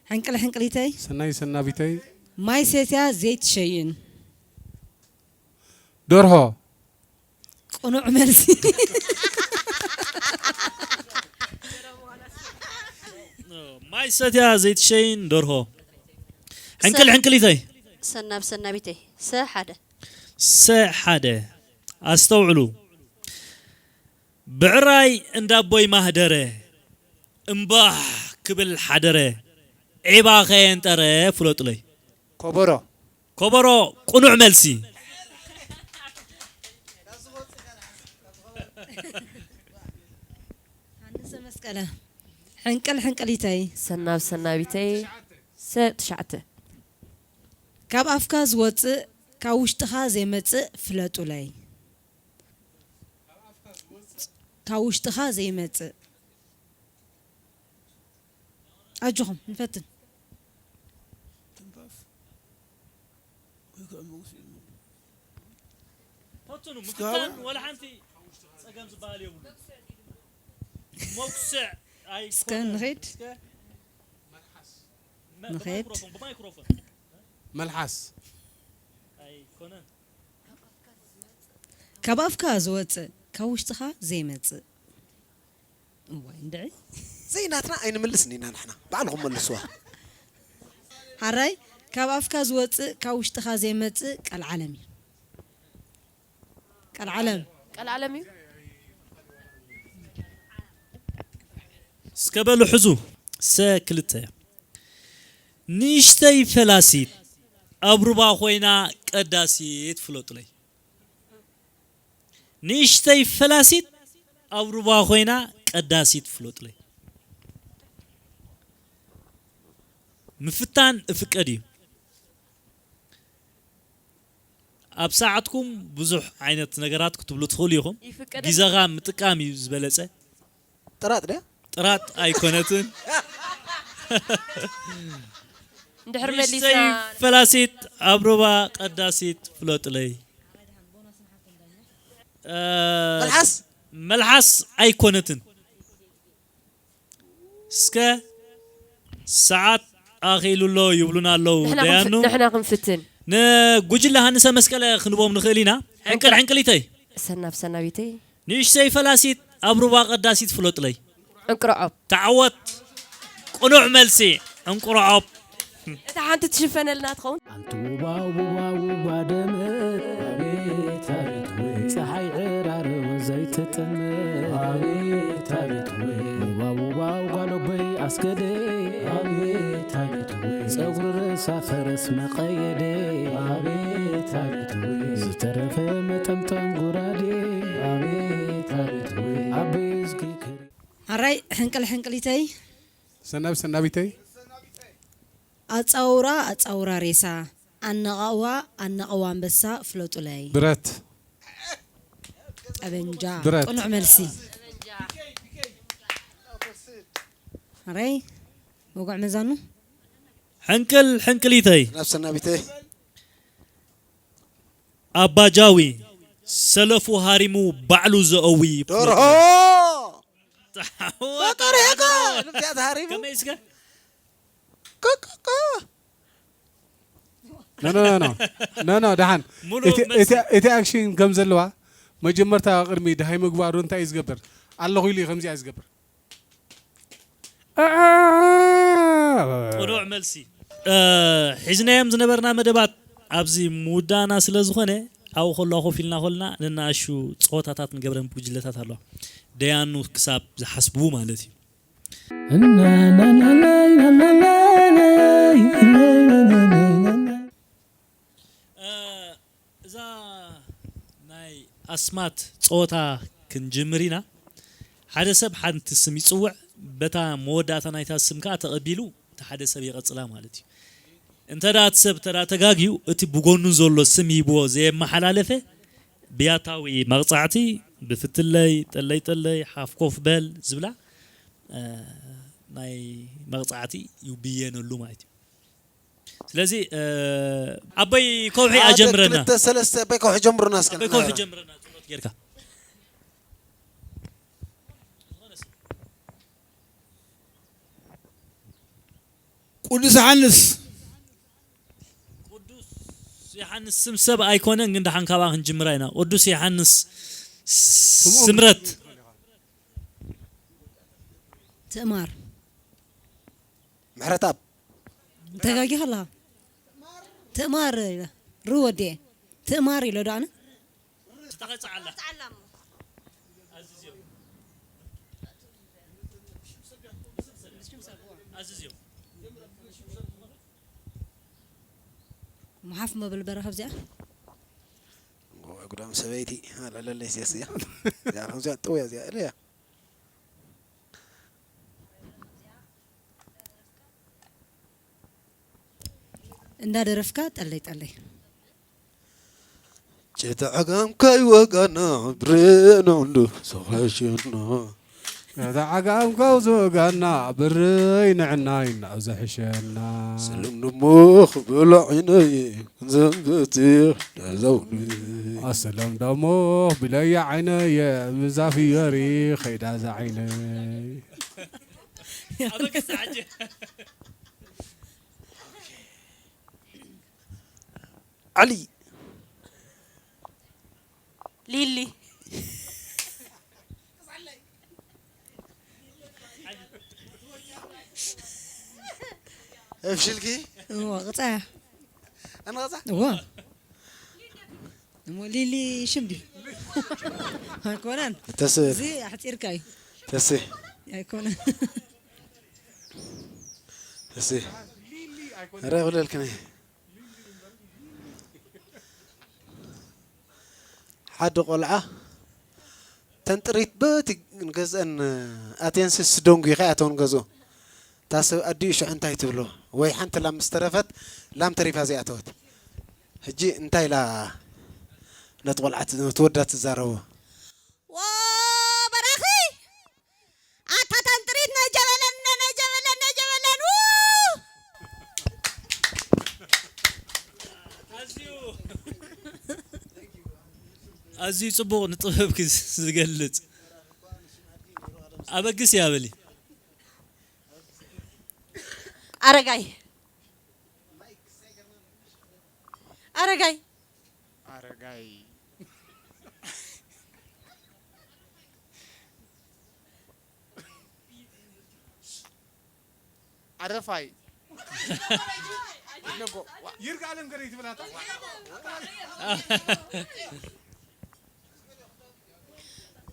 ሕንቅል ሕንቅሊተይ። ሰናዩ ሰናቢተይ። ማይ ሰትያ ዘይትሸይን። ደርሆ። ቅኑዕ መልሲ። ማይ ሰትያ ዘይትሸይን ደርሆ። ሕንቅል ሕንቅሊተይ። ሰናብ ሰናቢተይ። ሰ ሓደ። ሰ ሓደ። ኣስተውዕሉ። ብዕራይ እንዳቦይ ማህደረ እምባህ ክብል ሓደረ ዒባ ከየንጠረ ፍለጡለይ። ኮቦሮ። ኮቦሮ ቅኑዕ መልሲ። ሃንሰ መስቀለ። ሕንቅል ሕንቅሊተይ። ሰናብ ሰናቢተይ። ሰ ትሽዓተ። ካብ ኣፍካ ዝወፅእ ካብ ውሽጥኻ ዘይመፅእ ፍለጡለይ። ካብ ውሽጥኻ ዘይመፅእ ኣጆኹም ንፈትን። ፈትኑ ምፍታን ወላ ሓንቲ ፀገም ዝበሃል የብሉ። መኩስዕ ኣይኮነን። እስከ ንኸይድ። እስከ መ- ንኸይድ። ብማይክሮፎን ብማይክሮፎን መልሓስ። ኣይኮነን። ካብ ኣፍካ ዝወፅእ ካብ ውሽጥኻ ዘይመፅእ። እዋይ እንድዒ። ዘይናትና ኣይንምልስን ኢና ንሕና ባዕልኹም መልስዋ። ሓራይ ካብ ኣፍካ ዝወፅእ ካብ ውሽጥኻ ዘይመፅእ ቀልዓለም እዩ። ቀልዓለም። ቀልዓለም እዩ። እስከ በሉ ሕዙ ሰ ክልተ። ንእሽተይ ፈላሲት ኣብ ሩባ ኮይና ቀዳሲት ፍለጡለይ። ንእሽተይ ፈላሲት ኣብ ሩባ ኮይና ቀዳሲት ፍለጡለይ። ምፍታን እፍቀድ እዩ። ኣብ ሰዓትኩም ብዙሕ ዓይነት ነገራት ክትብሉ ትኽእሉ ኢኹም። ይፍቀደልኩም። ግዜኻ ምጥቃም እዩ ዝበለጸ። ጥራጥ ድያ? ጥራጥ ኣይኮነትን። እንድሕር መሊስና ንእሽተይ ፈላሲት ኣብ ሩባ ቀዳሲት ፍለጡለይ። እ፣ መልሓስ? መልሓስ ኣይኮነትን። እስከ ሰዓት ኣኺሉ ኣሎ ይብሉና ኣለዉ ንሕና ደያኑ። ክንፍ- ንሕና ክንፍትን። ንጉጅለ ሃንሰ መስቀለ ክንቦም ንኽእል ኢና። ሕንቅል ሕንቅሊተይ። ሰናብ ሰናቢተይ። ንእሽተይ ፈላሲት ኣብ ሩባ ቀዳሲት ፍለጥለይ። ዕንቅርዖብ። ተዓወት። ቅኑዕ መልሲ። ዕንቁርዖብ። እታ ሓንቲ ትሽፈነልና ትኸውን። ኣንቲ ውባ ውባ ውባ ደመት ኣቤት ኣቤት ወይ ፀሓይ ዕራርብ ዘይትጠ ኣቤት ኣቤት ወይ ዋው ዋው ጓሎበይ ኣስገደ ኣቤት ኣቤት ወይ ጸጉሪ ርእሳ ፈረስ መቐየደ ኣቤት ኣቤት ወይ ዝተረፈ መጠምጠም ጉራዴ ኣቤት ኣቤት ወይ ኣበይ እዝጊ ከሪ ኣራይ ሕንቅል ሕንቅሊተይ ሰናብ ሰናቢተይ ኣጻውራ ኣጻውራ ሬሳ ኣነቓቕዋ ኣነቓቕዋ ኣንበሳ ፍለጡለይ። ብረት። ጠበንጃ። ብረት። ቅኑዕ መልሲ። ሕራይ ወግዒ መዛኑ። ሕንቅል ሕንቅሊተይ። ናብ ሰናቢተይ። ኣባጃዊ ሰለፉ ሃሪሙ ባዕሉ ዘእዊ ደርሆ። ቆርሕካ! ልብዚኣ ተሃሪሙ። ከመይ እስከ? ኖ፣ ኖ፣ ኖ፣ ኖ። ኖ፣ ኖ፣ ደሓን። ሙሉ እቲ፣ መልሲ። እቲ፣ እቲ ኣክሽን ከም ዘለዋ መጀመርታ ቅድሚ ደሃይ ምግባሩ እንታይ እዩ ዝገብር? ኣለኹ ኢሉ እዩ ከምዚኣ ዝገብር። ቅኑዕ መልሲ። እ፣ ሒዝናዮም ዝነበርና መደባት ኣብዚ ምውዳእና ስለ ዝኾነ፣ ኣብኡ ከሎ ኮፍ ኢልና ከለና ንናኣሹ ጸወታታት ንገብረን ጉጅለታት ኣለዋ። ደያኑ ክሳብ ዝሓስቡ ማለት እዩ። እ፣ እዛ ናይ ኣስማት ጸወታ ክንጅምር ኢና። ሓደ ሰብ ሓንቲ ስም ይጽውዕ፣ በታ መወዳእታ ናይታ ስም ከኣ ተቐቢሉ እቲ ሓደ ሰብ ይቐጽላ ማለት እዩ። እንተ ደኣ እቲ ሰብ እንተ ደኣ ተጋግዩ፣ እቲ ብጎኑ ዘሎ ስም ሂብዎ ዘየመሓላለፈ ብያታዊ መቕጻዕቲ፣ ብፍትለይ፣ ጠለይ ጠለይ፣ ሓፍ ኮፍ በል ዝብላ፣ እ፣ ናይ መቕጻዕቲ ይብየነሉ ማለት እዩ። ስለዚ፣ እ፣ ኣቦይ ከውሒ ሓደ፣ ኣጀምረና። ክልተ፣ ሰለስተ፣ ኣቦይ ከውሒ ጀምሩና እስከ ኣቦይ ከውሒ ንናገር። ጀምረና፣ ጸሎት ጌርካ። ቅዱስ ዮሃንስ። ቅዱስ ዮሃንስ ስም ሰብ ኣይኮነን፣ ግን ደሓን ካብኣ ክንጅምራ ኢና። ቅዱስ ዮሃንስ ስምረት። ትእማር። ምሕረትኣብ። ተጋጊኻ ኣለኻ። ትእማር ኢለ። ርኡ ወዲኤ። ትእማር ኢለ ዶ ኣነ? ዝተቐጽዓላ። ኣዝዝዮ። ኣዝዝዮ። መሓፍ መብል በረኻ እዚኣ። ጉዳም ሰበይቲ ኣለለለይ እዚኣ፣ እዚኣ። እዚኣ ከምዚኣ ጥውያ እዚኣ እለያ። እንዳደረፍካ ጠለይ ጠለይ። ጭታ ዓጋም ከይወጋና ብሬኖ እንዶ ሰኸሸና። ጭታ ዓጋም ከይወጋና ብረይ ንዕናይ እናዘሕሸና። ስልም ድሞ ክብሎ ዓይነይ ክንዘንበቲ ዳዛውኒ። ኣሰሎም ደሞ ብለያ ዓይነየ ምዛፍ የሪ ኸይዳ ዛ ዓይነይ። ኣበገስ ዓጀ። ዓሊ። ሊሊ። እፍሽልኪ? እዎ፣ ቅጻያ። ኣነ ቅጻ? እዎ። እሞ ሊሊ ሽም ድዩ? ኣይኮነን። ተስእ። እዚ ኣሕጺርካ እዩ። ተስእ። ኣይኮነን። ተስእ። ኧረ ይኹለልክኒ። ሓደ ቆልዓ ተንጥሪት በቲ ንገዝአን ኣትየንስ ስደንጉ ይኸኣተውን ገዝኡ። እታ ሰብ ኣዲኡ ሽዑ እንታይ ትብሎ? ወይ ሓንቲ ላም ምስ ተረፈት፣ ላም ተሪፋ ዘይኣተወት። ሕጂ እንታይ ኢላ ነቲ ቆልዓ ት-፣ ነቲ ወዳ ትዛረቦ? ዎ በራኺ! ኣታ ተንጥሪት ነጀበለን፣ ነጀበለን፣ ነጀበለን፣ ው! ኣዝዩ፣ ኣዝዩ ጽቡቕ ንጥበብኪ ዝገልጽ። ኣበግስ እያ በሊ። ኣረጋይ። ኣረጋይ። ኣረጋይ። ኣረፋይ። ነጎ። ይርጋ ኣለም ገረይ ትብላታ።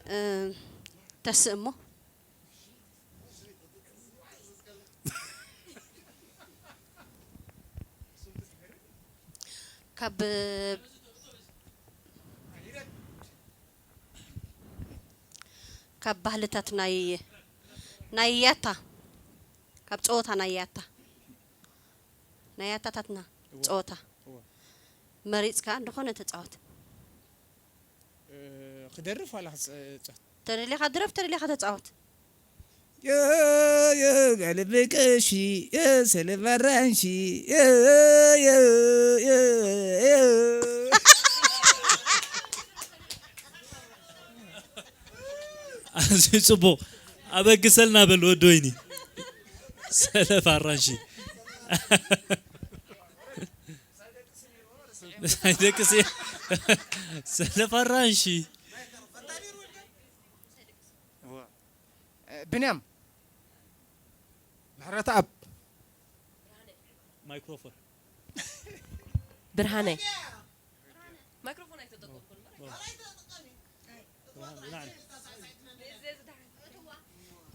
እ፣ ተስእ እሞ ካብ ካብ ባህልታት ናይ ናይ ያታ ካብ ጸወታ ናይ ያታ ናይ ያታታትና እወ። ጸወታ እወ። መሪጽካ እንደኾነ ተጻወት። እ፣ ክደርፍ ዋላ ክጸ-፣ ተደሊኻ ድረፍ፣ ተደሊኻ ተጻወት። የ፣ የ፣ በልቢ ቀሺ፣ የ፣ ሰለፍ ኣራንሺ፣ የ፣ የ፣ የ፣ የ። ኣዝዩ ጽቡቕ። ኣበግሰልና በል ወዲ ወይኒ። ሰለፍ ኣራንሺ። ኣይደቅስ እየ። ሰለፍ ኣራንሺ። ብንያም። ምሕረተኣብ። ማይክሮፎን። ብርሃነ። ማይክሮፎን ኣይተጠቀምኩን።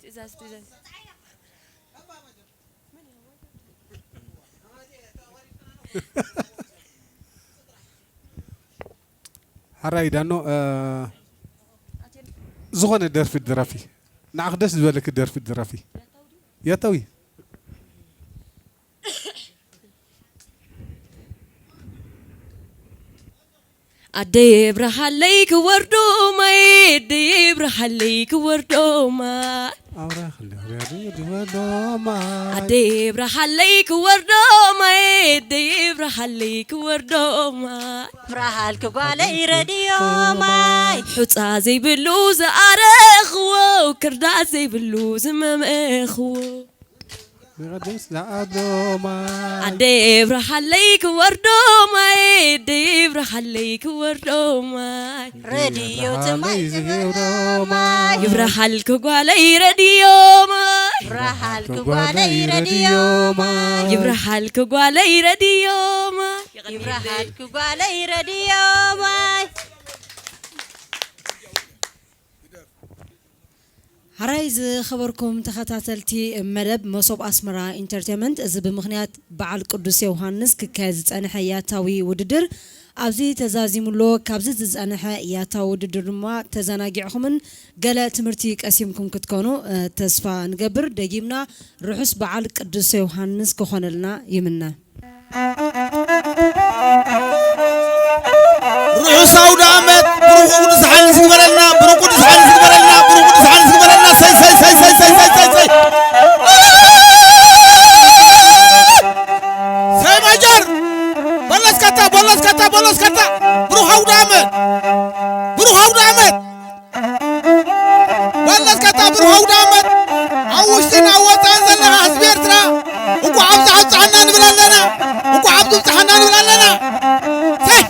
ትእዛዝ፣ ትእዛዝ። ሕራይ ዳኖ፣ እ፣ ዝኾነ ደርፊ ድረፊ። ንዓኽ ደስ ዝበለኪ ደርፊ ድረፊ። ያታዊ። ኣደይ ብርሃለይ ክወርዶ ማይ፣ ኣደይ ብርሃለይ ክወርዶ ማይ። ኣውራ ክንዲ ወርዶ ማይ። ኣደይ ብርሃለይ ክወርዶ ማይ፣ ኣደይ ብርሃለይ ክወርዶ ማይ። ብርሃልኪ ጓለይ ረድዮ ማይ። ሑጻ ዘይብሉ ዝኣረኽዎ፣ ክርዳት ዘይብሉ ዝመመኽዎ። ንቐድስ ዝኣዶ ማይ። ኣደይ ብርሃለይ ክወርዶ ማይ፣ ኣደይ ብርሃለይ ክወርዶ ማይ። ረድዮ ትማይ ዝገብሮ ማይ። ይብርሃልኪ ጓለይ ረድዮ ማይ። ይብርሃልኪ ጓለይ ረድዮ ማይ። ይብርሃልኪ ጓለይ ረድዮ ማይ። ይብርሃልኪ ጓለይ ረድዮ ማይ። ሕራይ ዝኸበርኩም ተኸታተልቲ መደብ መሶብ ኣስመራ ኢንተርቴንመንት፣ እዚ ብምኽንያት በዓል ቅዱስ ዮሃንስ ክካየድ ዝጸንሐ ያታዊ ውድድር ኣብዚ ተዛዚሙ ኣሎ። ካብዚ ዝጸንሐ ያታዊ ውድድር ድማ ተዘናጊዕኩምን ገለ ትምህርቲ ቀሲምኩም ክትኮኑ፣ እ፣ ተስፋ ንገብር። ደጊምና ርሑስ በዓል ቅዱስ ዮሃንስ ክኾነልና ይምነ። ርሑስ ኣውደ ዓመት፣ ብሩኽ ቅዱስ ሓንስ ይግበረልና፣ ብሩኽ ቅዱስ ሓንስ ይግበረልና፣ ብሩኽ ቅዱስ ሓንስ ይግበረልና። ሰይ፣ ሰይ፣ ሰይ። ሰይ ማጀር፣ በለስከታ፣ በለስከታ፣ በለስከታ። ብሩኽ ኣውደ ዓመት፣ ብሩኽ ኣውደ ዓመት። በለስከታ ብሩኽ ኣውደ ዓመት ኣብ ውሽጥን ኣብ ወጻእን ዘለኻ ህዝቢ ኤርትራ፣ እንቋዕ ኣብዚ ኣብጽሓና ንብል ኣለና። እንቋዕ ኣብዚ ኣብጽሓና ንብል ኣለና። ሰይ!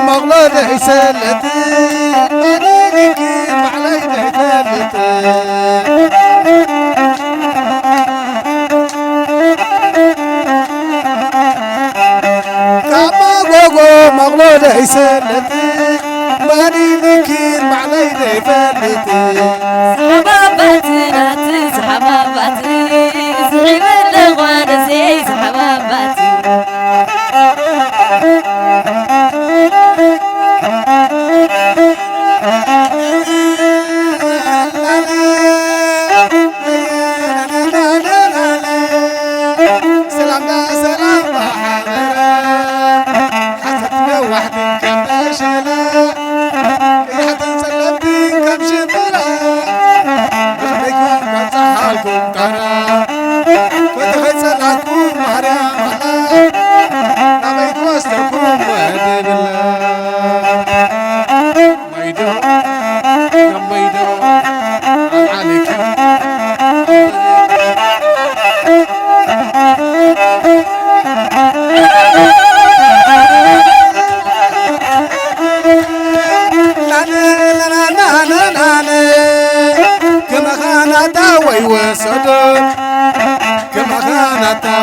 መቕሎ ደይሰለት መሊልኪ ባዕለይ ደይፈልጥ። ካብ መጎጎ መቕሎ ደይሰለት መሊልኪ ባዕለይ ደይፈልጥ። ዝሓባባቲ ናቲ ዝሓባባቲ ዝዒበለ ጓደሰይ ዝሓባባቲ። ሰላምታ ሰላም ማሕበረ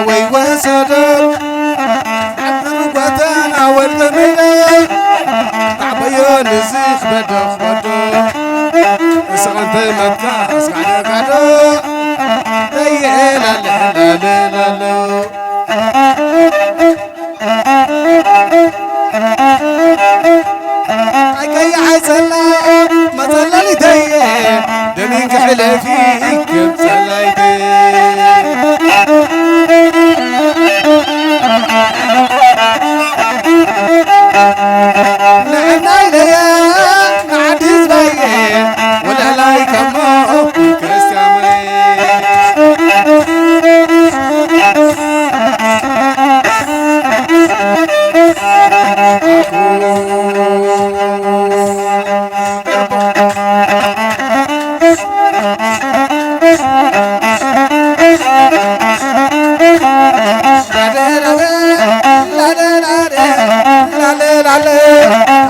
ወይ ወሰዶ ዓዲ ጓተና ወልደ መይዳ ዓበዮ ንዝኽ በደኽ ወዶ እስኻ እንተ መካ እስኻ ደጋዶ ለየላለ ላለ ላሎ ኣይቀይሓይ ጸላ መጸለሊተየ ደሚን ክሕለፊ ይክብ ጸላይተ ንዕናይ ደየ ንዓዲ ህዝባየ ወለላይ ከሞ ክርስቲያመየ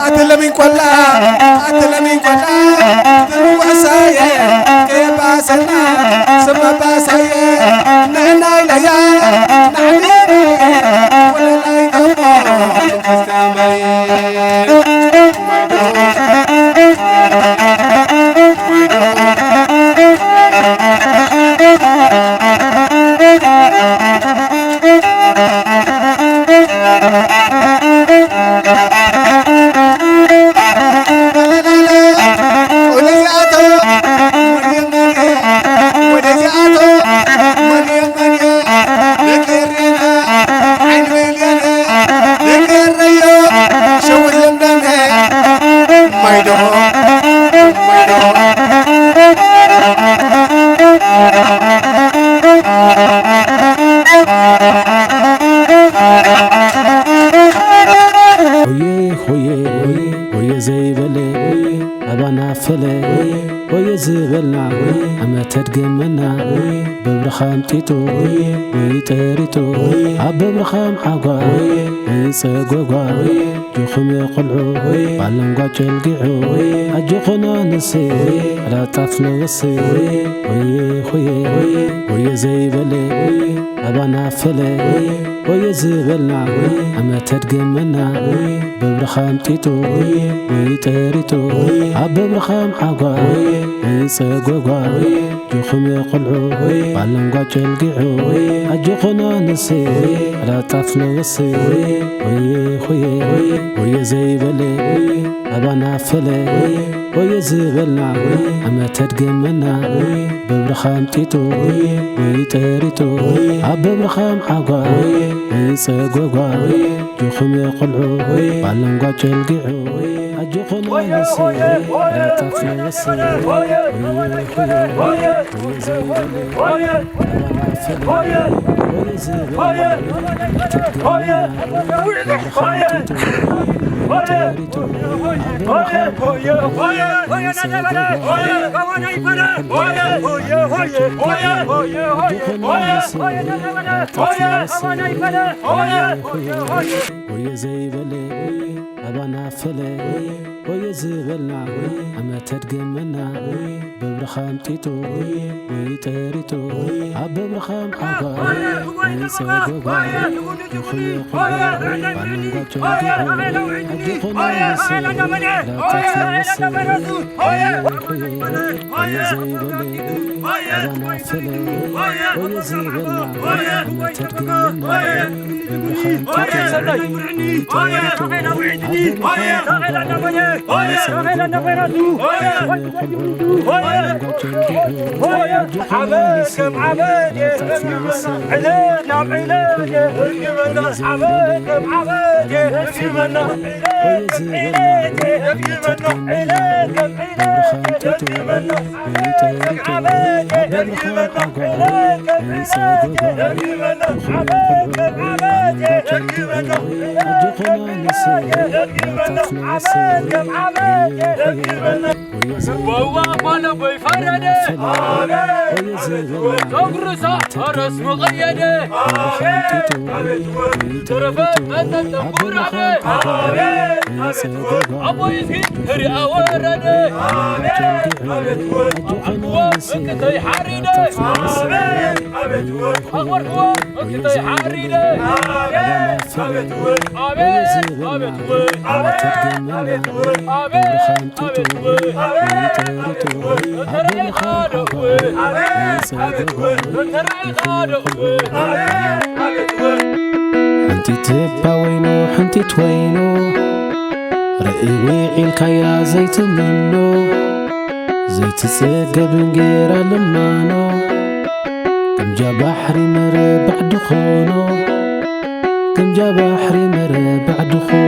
ኣትለሚን ቆላ ኣትለሚን ቆላ ትንዋሳየ ከየባሰና ስመባሳየ ንዕናይ ለያ ንዓዲ ወለላይ ከሞ ሆየ ሆየ ሆየ ሆየ ዘይበለ ሆየ ኣባና ፈለ ሆየ ሆየ ዝበልና ሆየ ኣመት ተድገመና ሆየ በብርኻ ኣምጢጡ ሆየ ሆየ ጠሪጡ ሆየ ኣብ በብርኻ ኣምሓጓ ሆየ ሆየ ጸጎጓ ሆየ ጆኹም ቆልዑ ሆየ ባለንጓ ጨልጊዑ ሆየ ኣጆኹና ንሴ ሆየ ኣላጣፍ ለወሴ ሆየ ሆየ ሆየ ሆየ ዘይበለ ሆየ ኣባና ፈለ ሆየ ዝበልና ኣመት ተድገመና በብርኻ ኣምጢጡ ወይ ጠሪጡ ኣብ በብርኻ ኣምሓጓ ወይ ጸጎጓ ጆኹም ቆልዑ ባለንጓ ጨልጊዑ ኣጆኹና ንሴ ኣላጣፍ ለወሴ ሆየ ሆየ ሆየ ዘይበለ ኣባና ፈለ ሆየ ዝበልና ኣመት ተድገመና በብርኻ ኣምጢጡ ወይ ጠሪጡ ኣብ በብርኻ ኣምሓጓ ወይ ጸጎጓ ጆኹም ቆልዑ ባለንጓ ጨልጊዑ ኣጆኹም ኣነሰ ራጣፍ ለወሰ ሆየ ዘይበለ ኣባና ፈለ ሆየ ዝበልና ኣመት ተድገመና በብርኻ ኣምጢጡ ወይ ጠሪጡ ኣብ በብርኻ ኣምሓጓ ወይ ጸጎጓ ይኹን ይኹን ባለንጓ ጨንጊዑ ኣጆኹም ኣነሰ ላጣፍ ለወሰ ሆየ ሆየ ሆየ ዘይበለ ኣባና ፈለ ሆየ ዝበልና ኣመት ተድገመና በብርኻ ኣምጢጡ ወይ ጠሪጡ ኣብ በብርኻ ኣምሓጓ ሆየ ጸጉሩ ሳረስ መቐየደ ተረፈ መጠን ተንቡራኸ ኣቦይ እስኪ ክሪኣ ወረደ ኣቦዋ ምክተይ ሓሪደ ኣኽበርክዎ፣ እስክተይ ሓሪደ። ኣቤት፣ ኣቤት፣ ኣቤት፣ ኣቤት፣ ኣቤት፣ ኣቤት፣ ኣቤት፣ ተረኢኻ ዶ? ኣቤት፣ ኣቤት፣ ተረኢኻ ዶ? ሓንቲ ትባ ወይኑ፣ ሓንቲ ወይኑ፣ ርእይ ውዒልካያ ዘይትምኖ፣ ዘይትጽገብ እንጌራ ልማኖ፣ ግምጃ ባሕሪ መረባዕ ድኾኖ፣ ግምጃ ባሕሪ መረባዕ ድኾኖ።